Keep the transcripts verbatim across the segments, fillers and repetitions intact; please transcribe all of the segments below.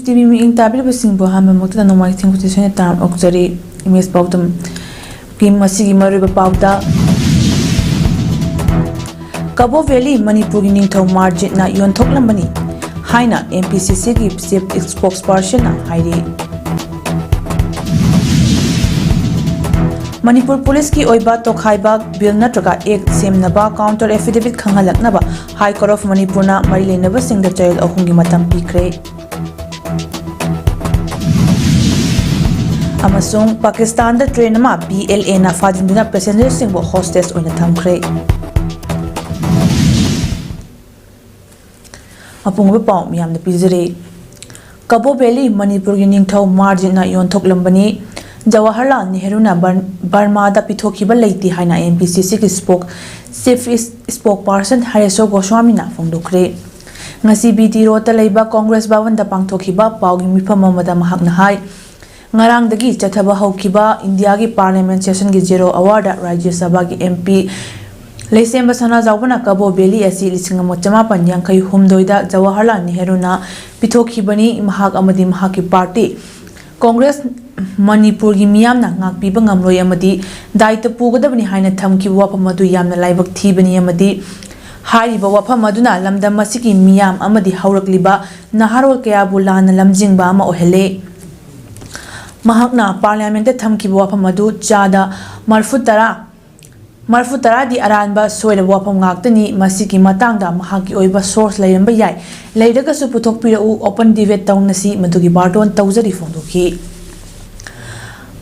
TV ꯃꯤꯠꯌꯦꯡ ꯇꯥꯕꯤꯔꯤꯕꯁꯤꯡꯕꯨ ꯑꯍꯥꯟꯕ ꯃꯛꯇꯗ ꯅꯣꯡꯃꯥꯏ ꯊꯦꯡ ꯈꯨꯗꯤꯡ ꯁꯣꯏꯅ ꯇꯥꯔꯝ ꯑꯣꯛꯆꯔꯤ꯫ ꯏꯃꯦꯖ ꯄꯥꯎꯗꯝ꯫ ꯀꯤ ꯃꯁꯤꯒꯤ ꯃꯔꯨꯑꯣꯏꯕ ꯄꯥꯎꯗ, ꯀꯕꯣ ꯚꯦꯂꯤ ꯃꯅꯤꯄꯨꯔꯒꯤ ꯅꯤꯡꯊꯧ ꯃꯥꯔꯖꯤꯠꯅ ꯌꯣꯟꯊꯣꯛꯂꯝꯕꯅꯤ ꯍꯥꯏꯅ ꯑꯦꯝ ꯄꯤ ꯁꯤ ꯁꯤꯒꯤ ꯆꯤꯐ ꯏꯁꯄꯣꯛꯁ ꯄꯥꯔꯁꯟꯅ ꯍꯥꯏꯔꯤ꯫ ꯃꯅꯤꯄꯨꯔ ꯄꯨꯂꯤꯁꯀꯤ ꯑꯣꯏꯕ ꯇꯣꯈꯥꯏꯕ ꯕꯤꯜ ꯅꯠꯇ꯭ꯔꯒ ꯑꯦꯛ ꯁꯦꯝꯅꯕ ꯀꯥꯎꯟꯇꯔ ꯑꯦꯐꯤꯗꯦꯚꯤꯠ ꯈꯪꯍꯜꯂꯛꯅꯕ ꯍꯥꯏ ꯀꯣꯔꯠ ꯑꯣꯐ ꯃꯅꯤꯄꯨꯔꯅ ꯃꯔꯤ ꯂꯩꯅꯕꯁꯤꯡꯗ ꯆꯌꯣꯜ ꯑꯍꯨꯝꯒꯤ ꯃꯇꯝ ꯄꯤꯈ꯭ꯔꯦ꯫ ꯑꯃꯁꯨꯡ ꯄꯥꯀꯤꯁꯇꯥꯟꯗ ꯇ꯭ꯔꯦꯟ ꯑꯃ ꯄꯤ ꯑꯦꯜ ꯑꯦꯅ ꯐꯥꯖꯤꯟꯗꯨꯅ ꯄꯦꯁꯦꯟꯖꯔꯁꯤꯡꯕꯨ ꯍꯣꯁꯇꯦꯖ ꯑꯣꯏꯅ ꯊꯝꯈ꯭ꯔꯦ꯫ ꯑꯄꯨꯟꯕ ꯄꯥꯎ ꯃꯤꯌꯥꯝꯗ ꯄꯤꯖꯔꯤ꯫ ꯀꯕꯣ ꯚꯦꯂꯤ ꯃꯅꯤꯄꯨꯔꯒꯤ ꯅꯤꯡꯊꯧ ꯃꯥꯔꯖꯤꯠꯅ ꯌꯣꯟꯊꯣꯛꯂꯝꯕꯅꯤ꯫ ꯖꯋꯥꯍꯔꯂꯥꯜ ꯅꯦꯍꯔꯨꯅ ꯕꯔ-, ꯕꯔꯃꯥꯗ ꯄꯤꯊꯣꯛꯈꯤꯕ ꯂꯩꯇꯦ ꯍꯥꯏꯅ ꯑꯦꯝ ꯄꯤ ꯁꯤ ꯁꯤꯒꯤ ꯁ꯭ꯄꯣꯛ-, ꯆꯤꯐ ꯏꯁ-, ꯁ꯭ꯄꯣꯛ ꯄꯥꯔꯁꯟ ꯍꯔꯦꯁꯣ ꯒꯣꯁ꯭ꯋꯥꯃꯤꯅ ꯐꯣꯡꯗꯣꯛꯈ꯭ꯔꯦ꯫ ꯉꯁꯤ ꯕꯤ ꯇꯤ ꯔꯣꯗꯇ ꯂꯩꯕ ꯀꯣꯡꯒ꯭ꯔꯦꯁ ꯚꯕꯟꯗ ꯄꯥꯡꯊꯣꯛꯈꯤꯕ ꯄꯥꯎꯒꯤ ꯃꯤꯐꯝ ꯑꯃꯗ ꯃꯍꯥꯛꯅ ꯍꯥꯏ, ꯉꯔꯥꯡꯗꯒꯤ ꯆꯠꯊꯕ ꯍꯧꯈꯤꯕ ꯏꯟꯗꯤꯌꯥꯒꯤ ꯄꯥꯔꯂꯤꯌꯥꯃꯦꯟ ꯁꯦꯁꯟꯒꯤ ꯖꯦꯔꯣ ꯑꯋꯥꯔꯗ ꯔꯥꯖ꯭ꯌ ꯁꯚꯥꯒꯤ ꯑꯦꯝ ꯄꯤ ꯂꯩꯁꯦꯝꯕ ꯁꯅꯥꯖꯥꯎꯕꯅ ꯀꯕꯣ ꯚꯦꯂꯤ ꯑꯁꯤ ꯂꯤꯁꯤꯡ ꯑꯃ ꯆꯃꯥꯄꯟ ꯌꯥꯡꯈꯩ ꯍꯨꯝꯗꯣꯏꯗ ꯖꯋꯥꯍꯔꯂꯥꯜ ꯅꯦꯍꯔꯨꯅ ꯄꯤꯊꯣꯛꯈꯤꯕꯅꯤ꯫ ꯃꯍꯥꯛ ꯑꯃꯗꯤ ꯃꯍꯥꯛꯀꯤ ꯄꯥꯔꯇꯤ ꯀꯣꯡꯒ꯭ꯔꯦꯁ ꯃꯅꯤꯄꯨꯔꯒꯤ ꯃꯤꯌꯥꯝꯅ ꯉꯥꯛꯄꯤꯕ ꯉꯝꯂꯣꯏ ꯑꯃꯗꯤ ꯗꯥꯏꯇ ꯄꯨꯒꯗꯕꯅꯤ ꯍꯥꯏꯅ ꯊꯝꯈꯤꯕ ꯋꯥꯐꯝ ꯑꯗꯨ ꯌꯥꯝꯅ ꯂꯥꯏꯕꯛ ꯊꯤꯕꯅꯤ ꯑꯃꯗꯤ ꯍꯥꯏꯔꯤꯕ ꯋꯥꯐꯝ ꯑꯗꯨꯅ ꯂꯝꯗꯝ ꯑꯁꯤꯒꯤ ꯃꯤꯌꯥꯝ ꯑꯃꯗꯤ ꯍꯧꯔꯛꯂꯤꯕ ꯅꯍꯥꯔꯣꯜ ꯀꯌꯥꯕꯨ ꯂꯥꯟꯅ ꯂꯝꯖꯤꯡꯕ ꯑꯃ ꯑꯣꯏꯍꯜꯂꯦ꯫ ꯃꯍꯥꯛꯅ ꯄꯥꯔꯂꯤꯌꯥꯃꯦꯟꯠꯇ ꯊꯝꯈꯤꯕ ꯋꯥꯐꯝ ꯑꯗꯨ ꯆꯥꯗ ꯃꯔꯐꯨ ꯇꯔꯥ, ꯃꯔꯐꯨ ꯇꯔꯥꯗꯤ ꯑꯔꯥꯟꯕ ꯁꯣꯏꯔꯕ ꯋꯥꯐꯝ ꯉꯥꯛꯇꯅꯤ꯫ ꯃꯁꯤꯒꯤ ꯃꯇꯥꯡꯗ ꯃꯍꯥꯛꯀꯤ ꯑꯣꯏꯕ ꯁꯣꯔꯁ ꯂꯩꯔꯝꯕ ꯌꯥꯏ, ꯂꯩꯔꯒꯁꯨ ꯄꯨꯊꯣꯛꯄꯤꯔꯛꯎ, ꯑꯣꯄꯟ ꯗꯤꯕꯦꯠ ꯇꯧꯅꯁꯤ, ꯃꯗꯨꯒꯤ ꯕꯥꯔꯇꯣꯟ ꯇꯧꯖꯔꯤ ꯐꯣꯡꯗꯣꯛꯈꯤ꯫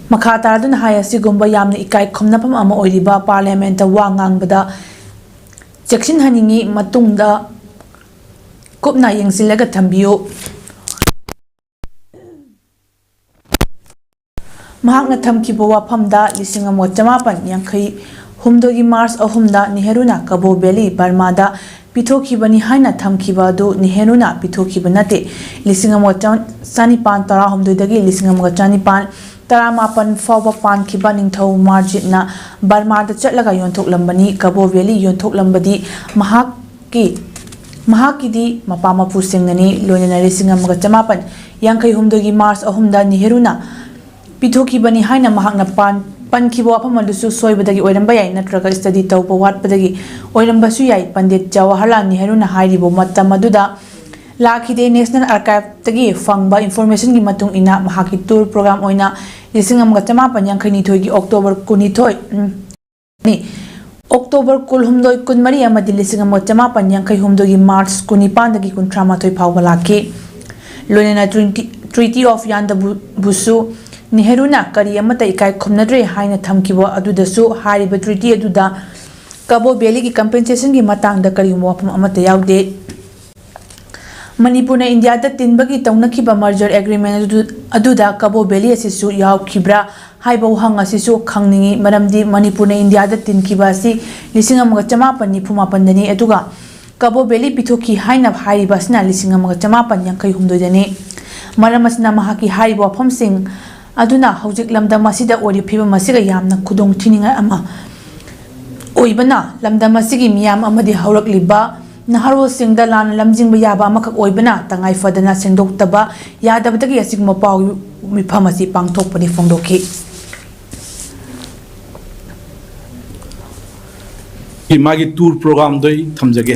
ꯃꯈꯥ ꯇꯥꯔꯗꯨꯅ ꯍꯥꯏ, ꯑꯁꯤꯒꯨꯝꯕ ꯌꯥꯝꯅ ꯏꯀꯥꯏ ꯈꯨꯝꯅꯐꯝ ꯑꯃ ꯑꯣꯏꯔꯤꯕ ꯄꯥꯔꯂꯤꯌꯥꯃꯦꯟꯠꯇ ꯋꯥ ꯉꯥꯡꯕꯗ ꯆꯦꯛꯁꯤꯟꯍꯟꯅꯤꯡꯏ, ꯃꯇꯨꯡꯗ ꯀꯨꯞꯅ ꯌꯦꯡꯁꯤꯜꯂꯒ ꯊꯝꯕꯤꯌꯨ꯫ ꯃꯍꯥꯛꯅ ꯊꯝꯈꯤꯕ ꯋꯥꯐꯝꯗ ꯂꯤꯁꯤꯡ ꯑꯃ ꯆꯃꯥꯄꯟ ꯌꯥꯡꯈꯩ ꯍꯨꯝꯗꯣꯏꯒꯤ ꯃꯥꯔꯆ ꯑꯍꯨꯝꯗ ꯅꯦꯍꯔꯨꯅ ꯀꯕꯣ ꯚꯦꯂꯤ, ꯕꯔꯃꯥꯗ ꯄꯤꯊꯣꯛꯈꯤꯕꯅꯤ ꯍꯥꯏꯅ ꯊꯝꯈꯤꯕ ꯑꯗꯨ ꯅꯦꯍꯔꯨꯅ ꯄꯤꯊꯣꯛꯈꯤꯕ ꯅꯠꯇꯦ꯫ ꯂꯤꯁꯤꯡ ꯑꯃꯒ ꯆꯥꯅꯤꯄꯥꯟ ꯇꯔꯥꯍꯨꯝꯗꯣꯏꯗꯒꯤ ꯂꯤꯁꯤꯡ ꯑꯃꯒ ꯆꯥꯅꯤꯄꯥꯟ ꯇꯔꯥꯃꯥꯄꯟ ꯐꯥꯎꯕ ꯄꯥꯟꯈꯤꯕ ꯅꯤꯡꯊꯧ ꯃꯥꯔꯖꯤꯠꯅ ꯕꯔꯃꯥꯗ ꯆꯠꯂꯒ ꯌꯣꯟꯊꯣꯛꯂꯝꯕꯅꯤ꯫ ꯀꯕꯣ ꯚꯦꯂꯤ ꯌꯣꯟꯊꯣꯛꯂꯝꯕꯗꯤ ꯃꯍꯥꯛꯀꯤ ꯃꯍꯥꯛꯀꯤꯗꯤ ꯃꯄꯥ ꯃꯄꯨꯁꯤꯡꯅꯅꯤ꯫ ꯂꯣꯏꯅꯅ ꯂꯤꯁꯤꯡ ꯑꯃꯒ ꯆꯃꯥꯄꯟ ꯌꯥꯡꯈꯩ ꯍꯨꯝꯗꯣꯏꯒꯤ ꯃꯥꯔꯆ ꯑꯍꯨꯝꯗ ꯅꯦꯍꯔꯨꯅ ꯄꯤꯊꯣꯛꯈꯤꯕꯅꯤ ꯍꯥꯏꯅ ꯃꯍꯥꯛꯅ ꯄꯥꯟ-, ꯄꯟꯈꯤꯕ ꯋꯥꯐꯝ ꯑꯗꯨꯁꯨ ꯁꯣꯏꯕꯗꯒꯤ ꯑꯣꯏꯔꯝꯕ ꯌꯥꯏ, ꯅꯠꯇ꯭ꯔꯒ ꯁ꯭ꯇꯗꯤ ꯇꯧꯕ ꯋꯥꯠꯄꯗꯒꯤ ꯑꯣꯏꯔꯝꯕꯁꯨ ꯌꯥꯏ꯫ ꯄꯟꯗꯤꯠ ꯖꯋꯥꯍꯔꯂꯥꯜ ꯅꯦꯍꯔꯨꯅ ꯍꯥꯏꯔꯤꯕ ꯃꯇꯝ ꯑꯗꯨꯗ ꯂꯥꯛꯈꯤꯗꯦ꯫ ꯅꯦꯁꯅꯦꯜ ꯑꯥꯔꯀꯥꯏꯚꯇꯒꯤ ꯐꯪꯕ ꯏꯟꯐꯣꯔꯃꯦꯁꯟꯒꯤ ꯃꯇꯨꯡ ꯏꯟꯅ ꯃꯍꯥꯛꯀꯤ ꯇꯨꯔ ꯄ꯭ꯔꯣꯒ꯭ꯔꯥꯝ ꯑꯣꯏꯅ ꯂꯤꯁꯤꯡ ꯑꯃꯒ ꯆꯃꯥꯄꯟ ꯌꯥꯡꯈꯩ ꯅꯤꯊꯣꯏꯒꯤ ꯑꯣꯛꯇꯣꯕꯔ ꯀꯨꯟꯅꯤꯊꯣꯏ, ꯎꯝ, ꯅꯤ꯫ ꯑꯣꯛꯇꯣꯕꯔ ꯀꯨꯟꯍꯨꯝꯗꯣꯏ, ꯀꯨꯟꯃꯔꯤ ꯑꯃꯗꯤ ꯂꯤꯁꯤꯡ ꯑꯃ ꯆꯃꯥꯄꯟ ꯌꯥꯡꯈꯩ ꯍꯨꯝꯗꯣꯏꯒꯤ ꯃꯥꯔꯆ ꯀꯨꯟꯅꯤꯄꯥꯟꯗꯒꯤ ꯀꯨꯟꯊ꯭ꯔꯥ ꯃꯥꯊꯣꯏ ꯐꯥꯎꯕ ꯂꯥꯛꯈꯤ꯫ ꯂꯣꯏꯅꯅ Treaty, Treaty of Yandabushu ꯅꯦꯍꯔꯨꯅ ꯀꯔꯤ ꯑꯃꯠꯇ ꯏꯀꯥꯏ ꯈꯨꯝꯅꯗ꯭ꯔꯦ ꯍꯥꯏꯅ ꯊꯝꯈꯤꯕ ꯑꯗꯨꯗꯁꯨ ꯍꯥꯏꯔꯤꯕ treaty ꯑꯗꯨꯗ ꯀꯕꯣ ꯚꯦꯂꯤꯒꯤ ꯀꯝꯄꯦꯟꯁꯦꯁꯟꯒꯤ ꯃꯇꯥꯡꯗ ꯀꯔꯤꯒꯨꯝꯕ ꯋꯥꯐꯝ ꯑꯃꯠꯇ ꯌꯥꯎꯗꯦ꯫ ꯃꯅꯤꯄꯨꯔꯅ ꯏꯟꯗꯤꯌꯥꯗ ꯇꯤꯟꯕꯒꯤ ꯇꯧꯅꯈꯤꯕ merger agreement ꯑꯗꯨ-, ꯑꯗꯨꯗ ꯀꯕꯣ ꯚꯦꯂꯤ ꯑꯁꯤꯁꯨ ꯌꯥꯎꯈꯤꯕ꯭ꯔꯥ ꯍꯥꯏꯕ ꯋꯥꯍꯪ ꯑꯁꯤꯁꯨ ꯈꯪꯅꯤꯡꯏ꯫ ꯃꯔꯝꯗꯤ ꯃꯅꯤꯄꯨꯔꯅ ꯏꯟꯗꯤꯌꯥꯗ ꯇꯤꯟꯈꯤꯕ ꯑꯁꯤ ꯂꯤꯁꯤꯡ ꯑꯃꯒ ꯆꯃꯥꯄꯟ ꯅꯤꯐꯨ ꯃꯥꯄꯟꯗꯅꯤ, ꯑꯗꯨꯒ ꯀꯕꯣ ꯚꯦꯂꯤ ꯄꯤꯊꯣꯛꯈꯤ ꯍꯥꯏꯅ ꯍꯥꯏꯔꯤꯕ ꯑꯁꯤꯅ ꯂꯤꯁꯤꯡ ꯑꯃꯒ ꯆꯃꯥꯄꯟ ꯌꯥꯡꯈꯩ ꯍꯨꯝꯗꯣꯏꯗꯅꯤ꯫ ꯃꯔꯝ ꯑꯁꯤꯅ ꯃꯍꯥꯛꯀꯤ ꯍꯥꯏꯔꯤꯕ ꯋꯥꯐꯝꯁꯤꯡ ꯑꯗꯨꯅ ꯍꯧꯖꯤꯛ ꯂꯝꯗꯝ ꯑꯁꯤꯗ ꯑꯣꯏꯔꯤꯕ ꯐꯤꯕꯝ ꯑꯁꯤꯒ ꯌꯥꯝꯅ ꯈꯨꯗꯣꯡ ꯊꯤꯅꯤꯡꯉꯥꯏ ꯑꯃ ꯑꯣꯏꯕꯅ, ꯂꯝꯗꯝ ꯑꯁꯤꯒꯤ ꯃꯤꯌꯥꯝ ꯑꯃꯗꯤ ꯍꯧꯔꯛꯂꯤꯕ ꯅꯍꯥꯔꯣꯜꯁꯤꯡꯗ ꯂꯥꯟꯅ ꯂꯝꯖꯤꯡꯕ ꯌꯥꯕ ꯑꯃꯈꯛ ꯑꯣꯏꯕꯅ, ꯇꯉꯥꯏ ꯐꯗꯅ ꯁꯦꯡꯗꯣꯛꯇꯕ ꯌꯥꯗꯕꯗꯒꯤ ꯑꯁꯤꯒꯨꯝꯕ ꯄꯥꯎ ꯃꯤꯐꯝ ꯑꯁꯤ ꯄꯥꯡꯊꯣꯛꯄꯅꯤ ꯐꯣꯡꯗꯣꯛꯈꯤ꯫ ꯃꯥꯒꯤ ꯇꯨꯔ ꯄ꯭ꯔꯣꯒ꯭ꯔꯥꯝꯗꯣ ꯑꯩ ꯊꯝꯖꯒꯦ꯫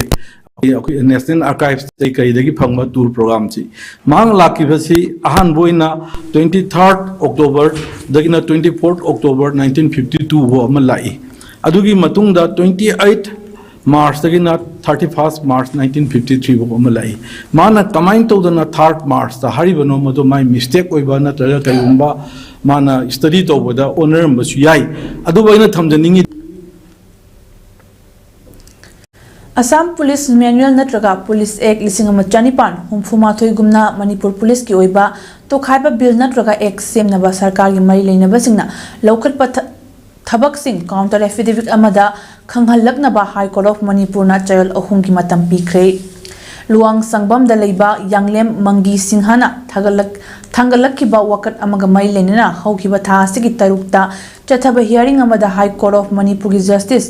ꯑꯩꯈꯣꯏ ꯅꯦꯁꯅꯦꯜ ꯑꯥꯔꯀꯥꯏꯚꯁꯇꯒꯤ ꯀꯔꯤꯗꯒꯤ ꯐꯪꯕ ꯇꯨꯔ ꯄ꯭ꯔꯣꯒ꯭ꯔꯥꯝꯁꯤ, ꯃꯍꯥꯛ ꯂꯥꯛꯈꯤꯕꯁꯤ ꯑꯍꯥꯟꯕ ꯑꯣꯏꯅ twenty third October ꯗꯒꯤꯅ twenty fourth October nineteen fifty two ꯐꯥꯎ ꯑꯃ ꯂꯥꯛꯏ꯫ ꯑꯗꯨꯒꯤ ꯃꯇꯨꯡꯗ twenty eight March ꯗꯒꯤꯅ thirty first March nineteen fifty three ꯐꯥꯎ ꯑꯃ ꯂꯥꯛꯏ꯫ ꯃꯥꯅ ꯀꯃꯥꯏꯅ ꯇꯧꯗꯅ third March ꯇ ꯍꯥꯏꯔꯤꯕꯅꯣ, ꯃꯗꯨ ꯃꯥꯏ ꯃꯤꯁꯇꯦꯛ ꯑꯣꯏꯕ ꯅꯠꯇ꯭ꯔꯒ ꯀꯔꯤꯒꯨꯝꯕ ꯃꯥꯅ ꯁ꯭ꯇꯗꯤ ꯇꯧꯕꯗ ꯑꯣꯟꯅꯔꯝꯕꯁꯨ ꯌꯥꯏ꯫ ꯑꯗꯨꯕꯨ ꯑꯩꯅ ꯊꯝꯖꯅꯤꯡꯉꯤ꯫ ꯑꯁꯥꯝ ꯄꯨꯂꯤꯁ ꯃꯦꯅꯨꯑꯦꯜ ꯅꯠꯇ꯭ꯔꯒ ꯄꯨꯂꯤꯁ ꯑꯦꯛ ꯂꯤꯁꯤꯡ ꯑꯃ ꯆꯅꯤꯄꯥꯟ ꯍꯨꯝꯐꯨ ꯃꯥꯊꯣꯏꯒꯨꯝꯅ ꯃꯅꯤꯄꯨꯔ ꯄꯨꯂꯤꯁꯀꯤ ꯑꯣꯏꯕ ꯇꯣꯈꯥꯏꯕ ꯕꯤꯜ ꯅꯠꯇ꯭ꯔꯒ ꯑꯦꯛ ꯁꯦꯝꯅꯕ ꯁꯔꯀꯥꯔꯒꯤ ꯃꯔꯤ ꯂꯩꯅꯕꯁꯤꯡꯅ ꯂꯧꯈꯠꯄ ꯊ-, ꯊꯕꯛꯁꯤꯡ counter affidavit ꯑꯃꯗ ꯈꯪꯍꯜꯂꯛꯅꯕ High Court of ꯃꯅꯤꯄꯨꯔꯅ ꯆꯌꯣꯜ ꯑꯍꯨꯝꯒꯤ ꯃꯇꯝ ꯄꯤꯈ꯭ꯔꯦ꯫ ꯂꯨꯋꯥꯡ ꯁꯪꯕꯝꯗ ꯂꯩꯕ ꯌꯥꯡꯂꯦꯝ ꯃꯪꯒꯤ ꯁꯤꯡꯍꯅ ꯊꯥꯒꯠꯂꯛ-, ꯊꯥꯡꯒꯠꯂꯛꯈꯤꯕ ꯋꯥꯀꯠ ꯑꯃꯒ ꯃꯔꯤ ꯂꯩꯅꯅ ꯍꯧꯈꯤꯕ ꯊꯥ ꯑꯁꯤꯒꯤ ꯇꯔꯨꯛꯇ ꯆꯠꯊꯕ hearing ꯑꯃꯗ High Court of ꯃꯅꯤꯄꯨꯔꯒꯤ Justice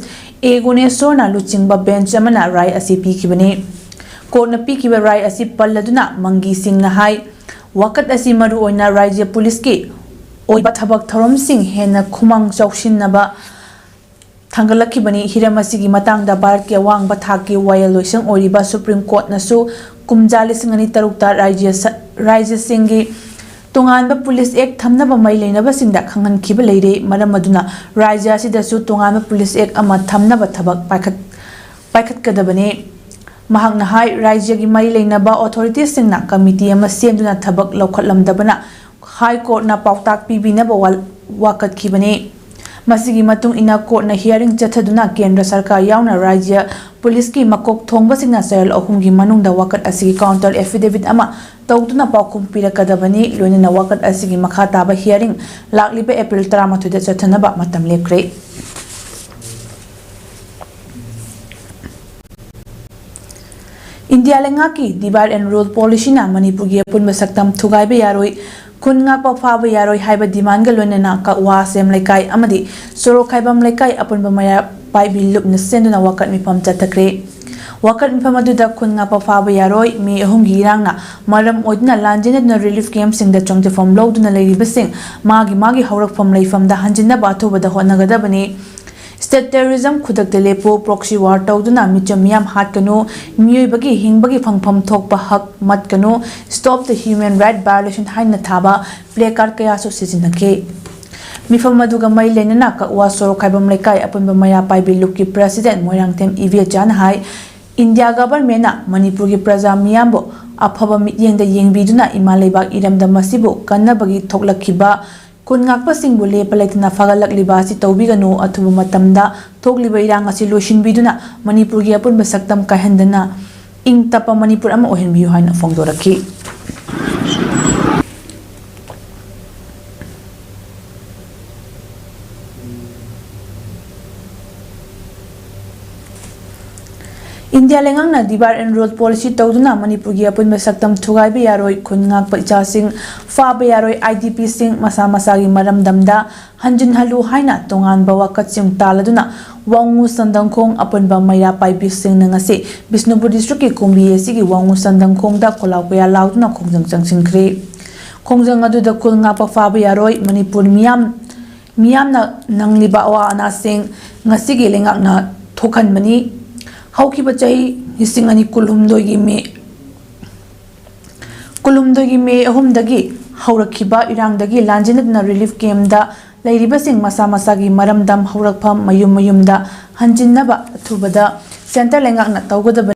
ꯑꯦ ꯒꯨꯅꯦꯁꯣꯔꯅ ꯂꯨꯆꯤꯡꯕ bench ꯑꯃꯅ ꯔꯥꯏ ꯑꯁꯤ ꯄꯤꯈꯤꯕꯅꯤ꯫ ꯀꯣꯔꯠꯅ ꯄꯤꯈꯤꯕ ꯔꯥꯏ ꯑꯁꯤ ꯄꯜꯂꯗꯨꯅ ꯃꯪꯒꯤ ꯁꯤꯡꯅ ꯍꯥꯏ, ꯋꯥꯀꯠ ꯑꯁꯤ ꯃꯔꯨꯑꯣꯏꯅ ꯔꯥꯖ꯭ꯌ ꯄꯨꯂꯤꯁꯀꯤ ꯑꯣꯏꯕ ꯊꯕꯛ ꯊꯧꯔꯝꯁꯤꯡ ꯍꯦꯟꯅ ꯈꯨꯃꯥꯡ ꯆꯥꯎꯁꯤꯟꯅꯕ ꯊꯥꯡꯒꯠꯂꯛꯈꯤꯕꯅꯤ꯫ ꯍꯤꯔꯝ ꯑꯁꯤꯒꯤ ꯃꯇꯥꯡꯗ ꯚꯥꯔꯠꯀꯤ ꯑꯋꯥꯡꯕ ꯊꯥꯛꯀꯤ ꯋꯥꯌꯦꯜ ꯂꯣꯏꯁꯪ ꯑꯣꯏꯔꯤꯕ ꯁꯨꯄ꯭ꯔꯤꯝ ꯀꯣꯔꯠꯅꯁꯨ ꯀꯨꯝꯖꯥ ꯂꯤꯁꯤꯡ ꯑꯅꯤ ꯇꯔꯨꯛꯇ ꯔꯥꯖ꯭ꯌ ꯁ-, ꯔꯥꯖ꯭ꯌꯁꯤꯡꯒꯤ ꯇꯣꯉꯥꯟꯕ ꯄꯨꯂꯤꯁ ꯑꯦꯛ ꯊꯝꯅꯕ ꯃꯔꯤ ꯂꯩꯅꯕꯁꯤꯡꯗ ꯈꯪꯍꯟꯈꯤꯕ ꯂꯩꯔꯦ꯫ ꯃꯔꯝ ꯑꯗꯨꯅ ꯔꯥꯖ꯭ꯌ ꯑꯁꯤꯗꯁꯨ ꯇꯣꯉꯥꯟꯕ ꯄꯨꯂꯤꯁ ꯑꯦꯛ ꯑꯃ ꯊꯝꯅꯕ ꯊꯕꯛ ꯄꯥꯏꯈꯠ-, ꯄꯥꯏꯈꯠꯀꯗꯕꯅꯤ꯫ ꯃꯍꯥꯛꯅ ꯍꯥꯏ, ꯔꯥꯖ꯭ꯌꯒꯤ ꯃꯔꯤ ꯂꯩꯅꯕ ꯑꯣꯊꯣꯔꯤꯇꯤꯁꯤꯡꯅ ꯀꯃꯤꯇꯤ ꯑꯃ ꯁꯦꯝꯗꯨꯅ ꯊꯕꯛ ꯂꯧꯈꯠꯂꯝꯗꯕꯅ ꯍꯥꯏ ꯀꯣꯔꯠꯅ ꯄꯥꯎꯇꯥꯛ ꯄꯤꯕꯤꯅꯕ ꯋꯥ-, ꯋꯥꯀꯠꯈꯤꯕꯅꯤ꯫ ꯃꯁꯤꯒꯤ ꯃꯇꯨꯡ ꯏꯟꯅ ꯀꯣꯔꯠꯅ ꯍꯤꯌꯥꯔꯤꯡ ꯆꯠꯊꯗꯨꯅ ꯀꯦꯟꯗ꯭ꯔ ꯁꯔꯀꯥꯔ ꯌꯥꯎꯅ ꯔꯥꯖ꯭ꯌ ꯄꯨꯂꯤꯁꯀꯤ ꯃꯀꯣꯛ ꯊꯣꯡꯕꯁꯤꯡꯅ ꯆꯌꯣꯜ ꯑꯍꯨꯝꯒꯤ ꯃꯅꯨꯡꯗ ꯋꯥꯀꯠ ꯑꯁꯤꯒꯤ ꯀꯥꯎꯟꯇꯔ ꯑꯦꯐꯤꯗꯦꯚꯤꯠ ꯑꯃ ꯇꯧꯗꯨꯅ ꯄꯥꯎꯈꯨꯝ ꯄꯤꯔꯛꯀꯗꯕꯅꯤ꯫ ꯂꯣꯏꯅꯅ ꯋꯥꯀꯠ ꯑꯁꯤꯒꯤ ꯃꯈꯥ ꯇꯥꯕ ꯍꯤꯌꯥꯔꯤꯡ ꯂꯥꯛꯂꯤꯕ ꯑꯦꯄ꯭ꯔꯤꯜ ꯇꯔꯥꯃꯥꯊꯣꯏꯗ ꯆꯠꯊꯅꯕ ꯃꯇꯝ ꯂꯦꯞꯈ꯭ꯔꯦ꯫ ꯏꯟꯗꯤꯌꯥ ꯂꯩꯉꯥꯛꯀꯤ divide and rule policyꯅ ꯃꯅꯤꯄꯨꯔꯒꯤ ꯑꯄꯨꯟꯕ ꯁꯛꯇꯝ ꯊꯨꯒꯥꯏꯕ ꯌꯥꯔꯣꯏ, ꯈꯨꯟ ꯉꯥꯛꯄ ꯐꯥꯕ ꯌꯥꯔꯣꯏ ꯍꯥꯏꯕ demandꯒ ꯂꯣꯏꯅꯅ ꯀꯛꯋꯥ ꯁꯦꯝ ꯂꯩꯀꯥꯏ ꯑꯃꯗꯤ ꯁꯣꯔꯣꯛꯈꯥꯏꯕꯝ ꯂꯩꯀꯥꯏ ꯑꯄꯨꯟꯕ ꯃꯩꯔꯥ ꯄꯥꯏꯕꯤ ꯂꯨꯞꯅ ꯁꯦꯝꯗꯨꯅ ꯋꯥꯀꯠ ꯃꯤꯐꯝ ꯆꯠꯊꯈ꯭ꯔꯦ꯫ ꯋꯥꯀꯠ ꯃꯤꯐꯝ ꯑꯗꯨꯗ ꯈꯨꯟ ꯉꯥꯛꯄ ꯐꯥꯕ ꯌꯥꯔꯣꯏ, ꯃꯤ ꯑꯍꯨꯝꯒꯤ ꯏꯔꯥꯡꯅ ꯃꯔꯝ ꯑꯣꯏꯗꯨꯅ ꯂꯥꯟꯖꯦꯟꯅꯗꯨꯅ relief campꯁꯤꯡꯗ ꯆꯪꯖꯐꯝ ꯂꯧꯗꯨꯅ ꯂꯩꯔꯤꯕꯁꯤꯡ ꯃꯥꯒꯤ ꯃꯥꯒꯤ ꯍꯧꯔꯛꯐꯝ ꯂꯩꯐꯝꯗ ꯍꯟꯖꯤꯟꯅꯕ ꯑꯊꯨꯕꯗ ꯍꯣꯠꯅꯒꯗꯕꯅꯤ꯫ State terrorism, ꯈꯨꯗꯛꯇ ꯂꯦꯞꯄꯨ, proxy war ꯇꯧꯗꯨꯅ ꯃꯤꯆꯝ ꯃꯤꯌꯥꯝ ꯍꯥꯠꯀꯅꯨ, ꯃꯤꯑꯣꯏꯕꯒꯤ ꯍꯤꯡꯕꯒꯤ ꯐꯪꯐꯝ ꯊꯣꯛꯄ ꯍꯛ ꯃꯠꯀꯅꯨ, stop the human right violation ꯍꯥꯏꯅ ꯊꯥꯕ placard ꯀꯌꯥꯁꯨ ꯁꯤꯖꯤꯟꯅꯈꯤ꯫ ꯃꯤꯐꯝ ꯑꯗꯨꯒ ꯃꯔꯤ ꯂꯩꯅꯅ ꯀꯛꯋꯥ ꯁꯣꯔꯣꯛꯈꯥꯏꯕꯝ ꯂꯩꯀꯥꯏ ꯑꯄꯨꯟꯕ ꯃꯩꯔꯥ ꯄꯥꯏꯕꯤ ꯂꯨꯞꯀꯤ president ꯃꯣꯏꯔꯥꯡꯊꯦꯝ ꯏꯕꯦꯆꯥꯅ ꯍꯥꯏ, ꯏꯟꯗꯤꯌꯥ governmentꯅ ꯃꯅꯤꯄꯨꯔꯒꯤ ꯄ꯭ꯔꯖꯥ ꯃꯤꯌꯥꯝꯕꯨ ꯑꯐꯕ ꯃꯤꯠꯌꯦꯡꯗ ꯌꯦꯡꯕꯤꯗꯨꯅ ꯏꯃꯥ ꯂꯩꯕꯥꯛ ꯏꯔꯝꯗꯝ ꯑꯁꯤꯕꯨ ꯀꯟꯅꯕꯒꯤ ꯊꯣꯛꯂꯛꯈꯤꯕ ꯈꯨꯟ ꯉꯥꯛꯄꯁꯤꯡꯕꯨ ꯂꯦꯞꯄ ꯂꯩꯇꯅ ꯐꯒꯠꯂꯛꯂꯤꯕ ꯑꯁꯤ ꯇꯧꯕꯤꯒꯅꯨ꯫ ꯑꯊꯨꯕ ꯃꯇꯝꯗ ꯊꯣꯛꯂꯤꯕ ꯏꯔꯥꯡ ꯑꯁꯤ ꯂꯣꯏꯁꯤꯟꯕꯤꯗꯨꯅ ꯃꯅꯤꯄꯨꯔꯒꯤ ꯑꯄꯨꯟꯕ ꯁꯛꯇꯝ ꯀꯥꯏꯍꯟꯗꯅ ꯏꯪ ꯇꯞꯄ ꯃꯅꯤꯄꯨꯔ ꯑꯃ ꯑꯣꯏꯍꯟꯕꯤꯌꯨ ꯍꯥꯏꯅ ꯐꯣꯡꯗꯣꯔꯛꯈꯤ꯫ ꯏꯟꯗꯤꯌꯥ ꯂꯩꯉꯥꯛꯅ divide and rule policy ꯇꯧꯗꯨꯅ ꯃꯅꯤꯄꯨꯔꯒꯤ ꯑꯄꯨꯟꯕ ꯁꯛꯇꯝ ꯊꯨꯒꯥꯏꯕ ꯌꯥꯔꯣꯏ, ꯈꯨꯟ ꯉꯥꯛꯄ ꯏꯆꯥꯁꯤꯡ ꯐꯥꯕ ꯌꯥꯔꯣꯏ, IDPꯁꯤꯡ ꯃꯁꯥ ꯃꯁꯥꯒꯤ ꯃꯔꯝꯗꯝꯗ ꯍꯟꯖꯤꯟꯍꯜꯂꯨ ꯍꯥꯏꯅ ꯇꯣꯉꯥꯟꯕ ꯋꯥꯀꯠꯁꯤꯡ ꯇꯥꯜꯂꯗꯨꯅ ꯋꯥꯉꯨ ꯁꯟꯗꯪꯈꯣꯡ ꯑꯄꯨꯟꯕ ꯃꯩꯔꯥ ꯄꯥꯏꯕꯤꯁꯤꯡꯅ ꯉꯁꯤ ꯕꯤꯁꯅꯨꯄꯨꯔ districtꯀꯤ ꯀꯨꯝꯕꯤ ꯑꯁꯤꯒꯤ ꯋꯥꯉꯨ ꯁꯟꯗꯪꯈꯣꯡꯗ ꯈꯣꯜꯂꯥꯎ ꯀꯌꯥ ꯂꯥꯎꯗꯨꯅ ꯈꯣꯡꯖꯪ ꯆꯪꯁꯤꯟꯈ꯭ꯔꯦ꯫ ꯈꯣꯡꯖꯪ ꯑꯗꯨꯗ ꯈꯨꯜ ꯉꯥꯛꯄ ꯐꯥꯕ ꯌꯥꯔꯣꯏ, ꯃꯅꯤꯄꯨꯔ ꯃꯤꯌꯥꯝ ꯃꯤꯌꯥꯝꯅ ꯅꯪꯂꯤꯕ ꯑꯋꯥ ꯑꯅꯥꯁꯤꯡ ꯉꯁꯤꯒꯤ ꯂꯩꯉꯥꯛꯅ ꯊꯣꯛꯍꯟꯕꯅꯤ꯫ ꯍꯧꯈꯤꯕ ꯆꯍꯤ ꯂꯤꯁꯤꯡ ꯑꯅꯤ ꯀꯨꯟꯍꯨꯝꯗꯣꯏꯒꯤ ꯃꯦ ꯀꯨꯟꯍꯨꯝꯗꯣꯏꯒꯤ ꯃꯦ ꯑꯍꯨꯝꯗꯒꯤ ꯍꯧꯔꯛꯈꯤꯕ ꯏꯔꯥꯡꯗꯒꯤ ꯂꯥꯟꯖꯦꯟꯅꯗꯨꯅ relief campꯇ ꯂꯩꯔꯤꯕꯁꯤꯡ ꯃꯁꯥ ꯃꯁꯥꯒꯤ ꯃꯔꯝꯗꯝ, ꯍꯧꯔꯛꯐꯝ, ꯃꯌꯨꯝ ꯃꯌꯨꯝꯗ ꯍꯟꯖꯤꯟꯅꯕ ꯑꯊꯨꯕꯗ centre ꯂꯩꯉꯥꯛꯅ ꯇꯧꯒꯗꯕꯅꯤ꯫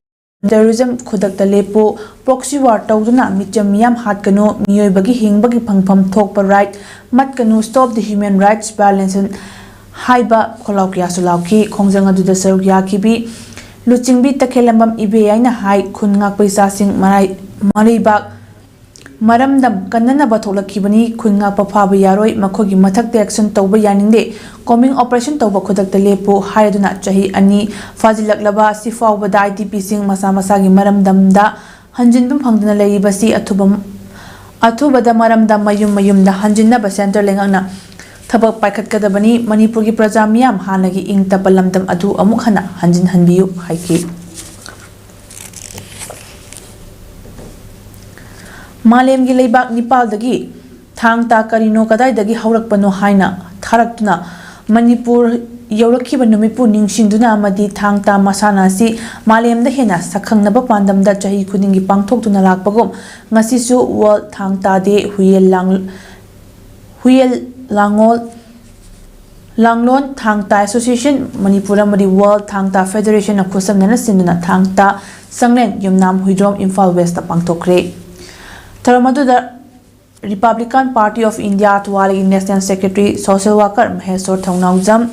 Terrorism ꯈꯨꯗꯛꯇ ꯂꯦꯞꯄꯨ, proxy war ꯇꯧꯗꯨꯅ ꯃꯤꯆꯝ ꯃꯤꯌꯥꯝ ꯍꯥꯠꯀꯅꯨ, ꯃꯤꯑꯣꯏꯕꯒꯤ ꯍꯤꯡꯕꯒꯤ ꯐꯪꯐꯝ ꯊꯣꯛꯄ right ꯃꯠꯀꯅꯨ, stop the human rights violation ꯍꯥꯏꯕ ꯈꯣꯜꯂꯥꯎ ꯀꯌꯥꯁꯨ ꯂꯥꯎꯈꯤ꯫ ꯈꯣꯡꯖꯪ ꯑꯗꯨꯗ ꯁꯔꯨꯛ ꯌꯥꯈꯤꯕꯤ ꯂꯨꯆꯤꯡꯕꯤ ꯇꯈꯦꯜꯂꯝꯕꯝ ꯏꯕꯦꯌꯥꯏꯅ ꯍꯥꯏ, ꯈꯨꯟ ꯉꯥꯛꯄ ꯏꯆꯥꯁꯤꯡ ꯃꯔꯥꯏ-, ꯃꯔꯩꯕꯥꯛ ꯃꯔꯝꯗꯝ ꯀꯟꯅꯅꯕ ꯊꯣꯛꯂꯛꯈꯤꯕꯅꯤ꯫ ꯈꯨꯟ ꯉꯥꯛꯄ ꯐꯥꯕ ꯌꯥꯔꯣꯏ, ꯃꯈꯣꯏꯒꯤ ꯃꯊꯛꯇ action ꯇꯧꯕ ꯌꯥꯅꯤꯡꯗꯦ꯫ Combing operation ꯇꯧꯕ ꯈꯨꯗꯛꯇ ꯂꯦꯞꯄꯨ ꯍꯥꯏꯔꯗꯨꯅ ꯆꯍꯤ ꯑꯅꯤ ꯐꯥꯖꯤꯜꯂꯛꯂꯕ ꯑꯁꯤ ꯐꯥꯎꯕꯗ IDPꯁꯤꯡ ꯃꯁꯥ ꯃꯁꯥꯒꯤ ꯃꯔꯝꯗꯝꯗ ꯍꯟꯖꯤꯟꯕ ꯐꯪꯗꯅ ꯂꯩꯔꯤꯕꯁꯤ ꯑꯊꯨꯕ, ꯑꯊꯨꯕꯗ ꯃꯔꯝꯗꯝ ꯃꯌꯨꯝ ꯃꯌꯨꯝꯗ ꯍꯟꯖꯤꯟꯅꯕ centre ꯂꯩꯉꯥꯛꯅ ꯊꯕꯛ ꯄꯥꯏꯈꯠꯀꯗꯕꯅꯤ꯫ ꯃꯅꯤꯄꯨꯔꯒꯤ ꯄ꯭ꯔꯖꯥ ꯃꯤꯌꯥꯝ ꯍꯥꯟꯅꯒꯤ ꯏꯪ ꯇꯞꯄ ꯂꯝꯗꯝ ꯑꯗꯨ ꯑꯃꯨꯛ ꯍꯟꯅ ꯍꯟꯖꯤꯟꯍꯟꯕꯤꯌꯨ ꯍꯥꯏꯈꯤ꯫ ꯃꯥꯂꯦꯝꯒꯤ ꯂꯩꯕꯥꯛ ꯅꯤꯄꯥꯜꯗꯒꯤ ꯊꯥꯡ ꯇꯥ ꯀꯔꯤꯅꯣ, ꯀꯗꯥꯏꯗꯒꯤ ꯍꯧꯔꯛꯄꯅꯣ ꯍꯥꯏꯅ ꯊꯥꯔꯛꯇꯨꯅ ꯃꯅꯤꯄꯨꯔ ꯌꯧꯔꯛꯈꯤꯕ ꯅꯨꯃꯤꯠꯄꯨ ꯅꯤꯡꯁꯤꯡꯗꯨꯅ ꯑꯃꯗꯤ ꯊꯥꯡ ꯇꯥ ꯃꯁꯥꯟꯅ ꯑꯁꯤ ꯃꯥꯂꯦꯝꯗ ꯍꯦꯟꯅ ꯁꯛꯈꯪꯅꯕ ꯄꯥꯟꯗꯝꯗ ꯆꯍꯤ ꯈꯨꯗꯤꯡꯒꯤ ꯄꯥꯡꯊꯣꯛꯇꯨꯅ ꯂꯥꯛꯄꯒꯨꯝ, ꯉꯁꯤꯁꯨ World ꯊꯥꯡ ꯇꯥ Day, ꯍꯨꯌꯦꯜ ꯂꯥꯡ-, ꯍꯨꯌꯦꯜ ꯂꯥꯡꯉꯣꯜ, ꯂꯥꯡꯂꯣꯟ ꯊꯥꯡ ꯇꯥ Association ꯃꯅꯤꯄꯨꯔ ꯑꯃꯗꯤ World ꯊꯥꯡ ꯇꯥ Federationꯅ ꯈꯨꯠꯁꯝꯅꯅ ꯁꯤꯟꯗꯨꯅ ꯊꯥꯡ ꯇꯥ ꯆꯥꯡꯂꯦꯟ ꯌꯨꯝꯅꯥꯝ ꯍꯨꯏꯗ꯭ꯔꯣꯝ, ꯏꯝꯐꯥꯜ Westꯇ ꯄꯥꯡꯊꯣꯛꯈ꯭ꯔꯦ꯫ ꯊꯧꯔꯝ ꯑꯗꯨꯗ Republican Party of India ꯊꯧꯕꯥꯜꯒꯤ National Secretary Social Worker Mysore Thounaojam,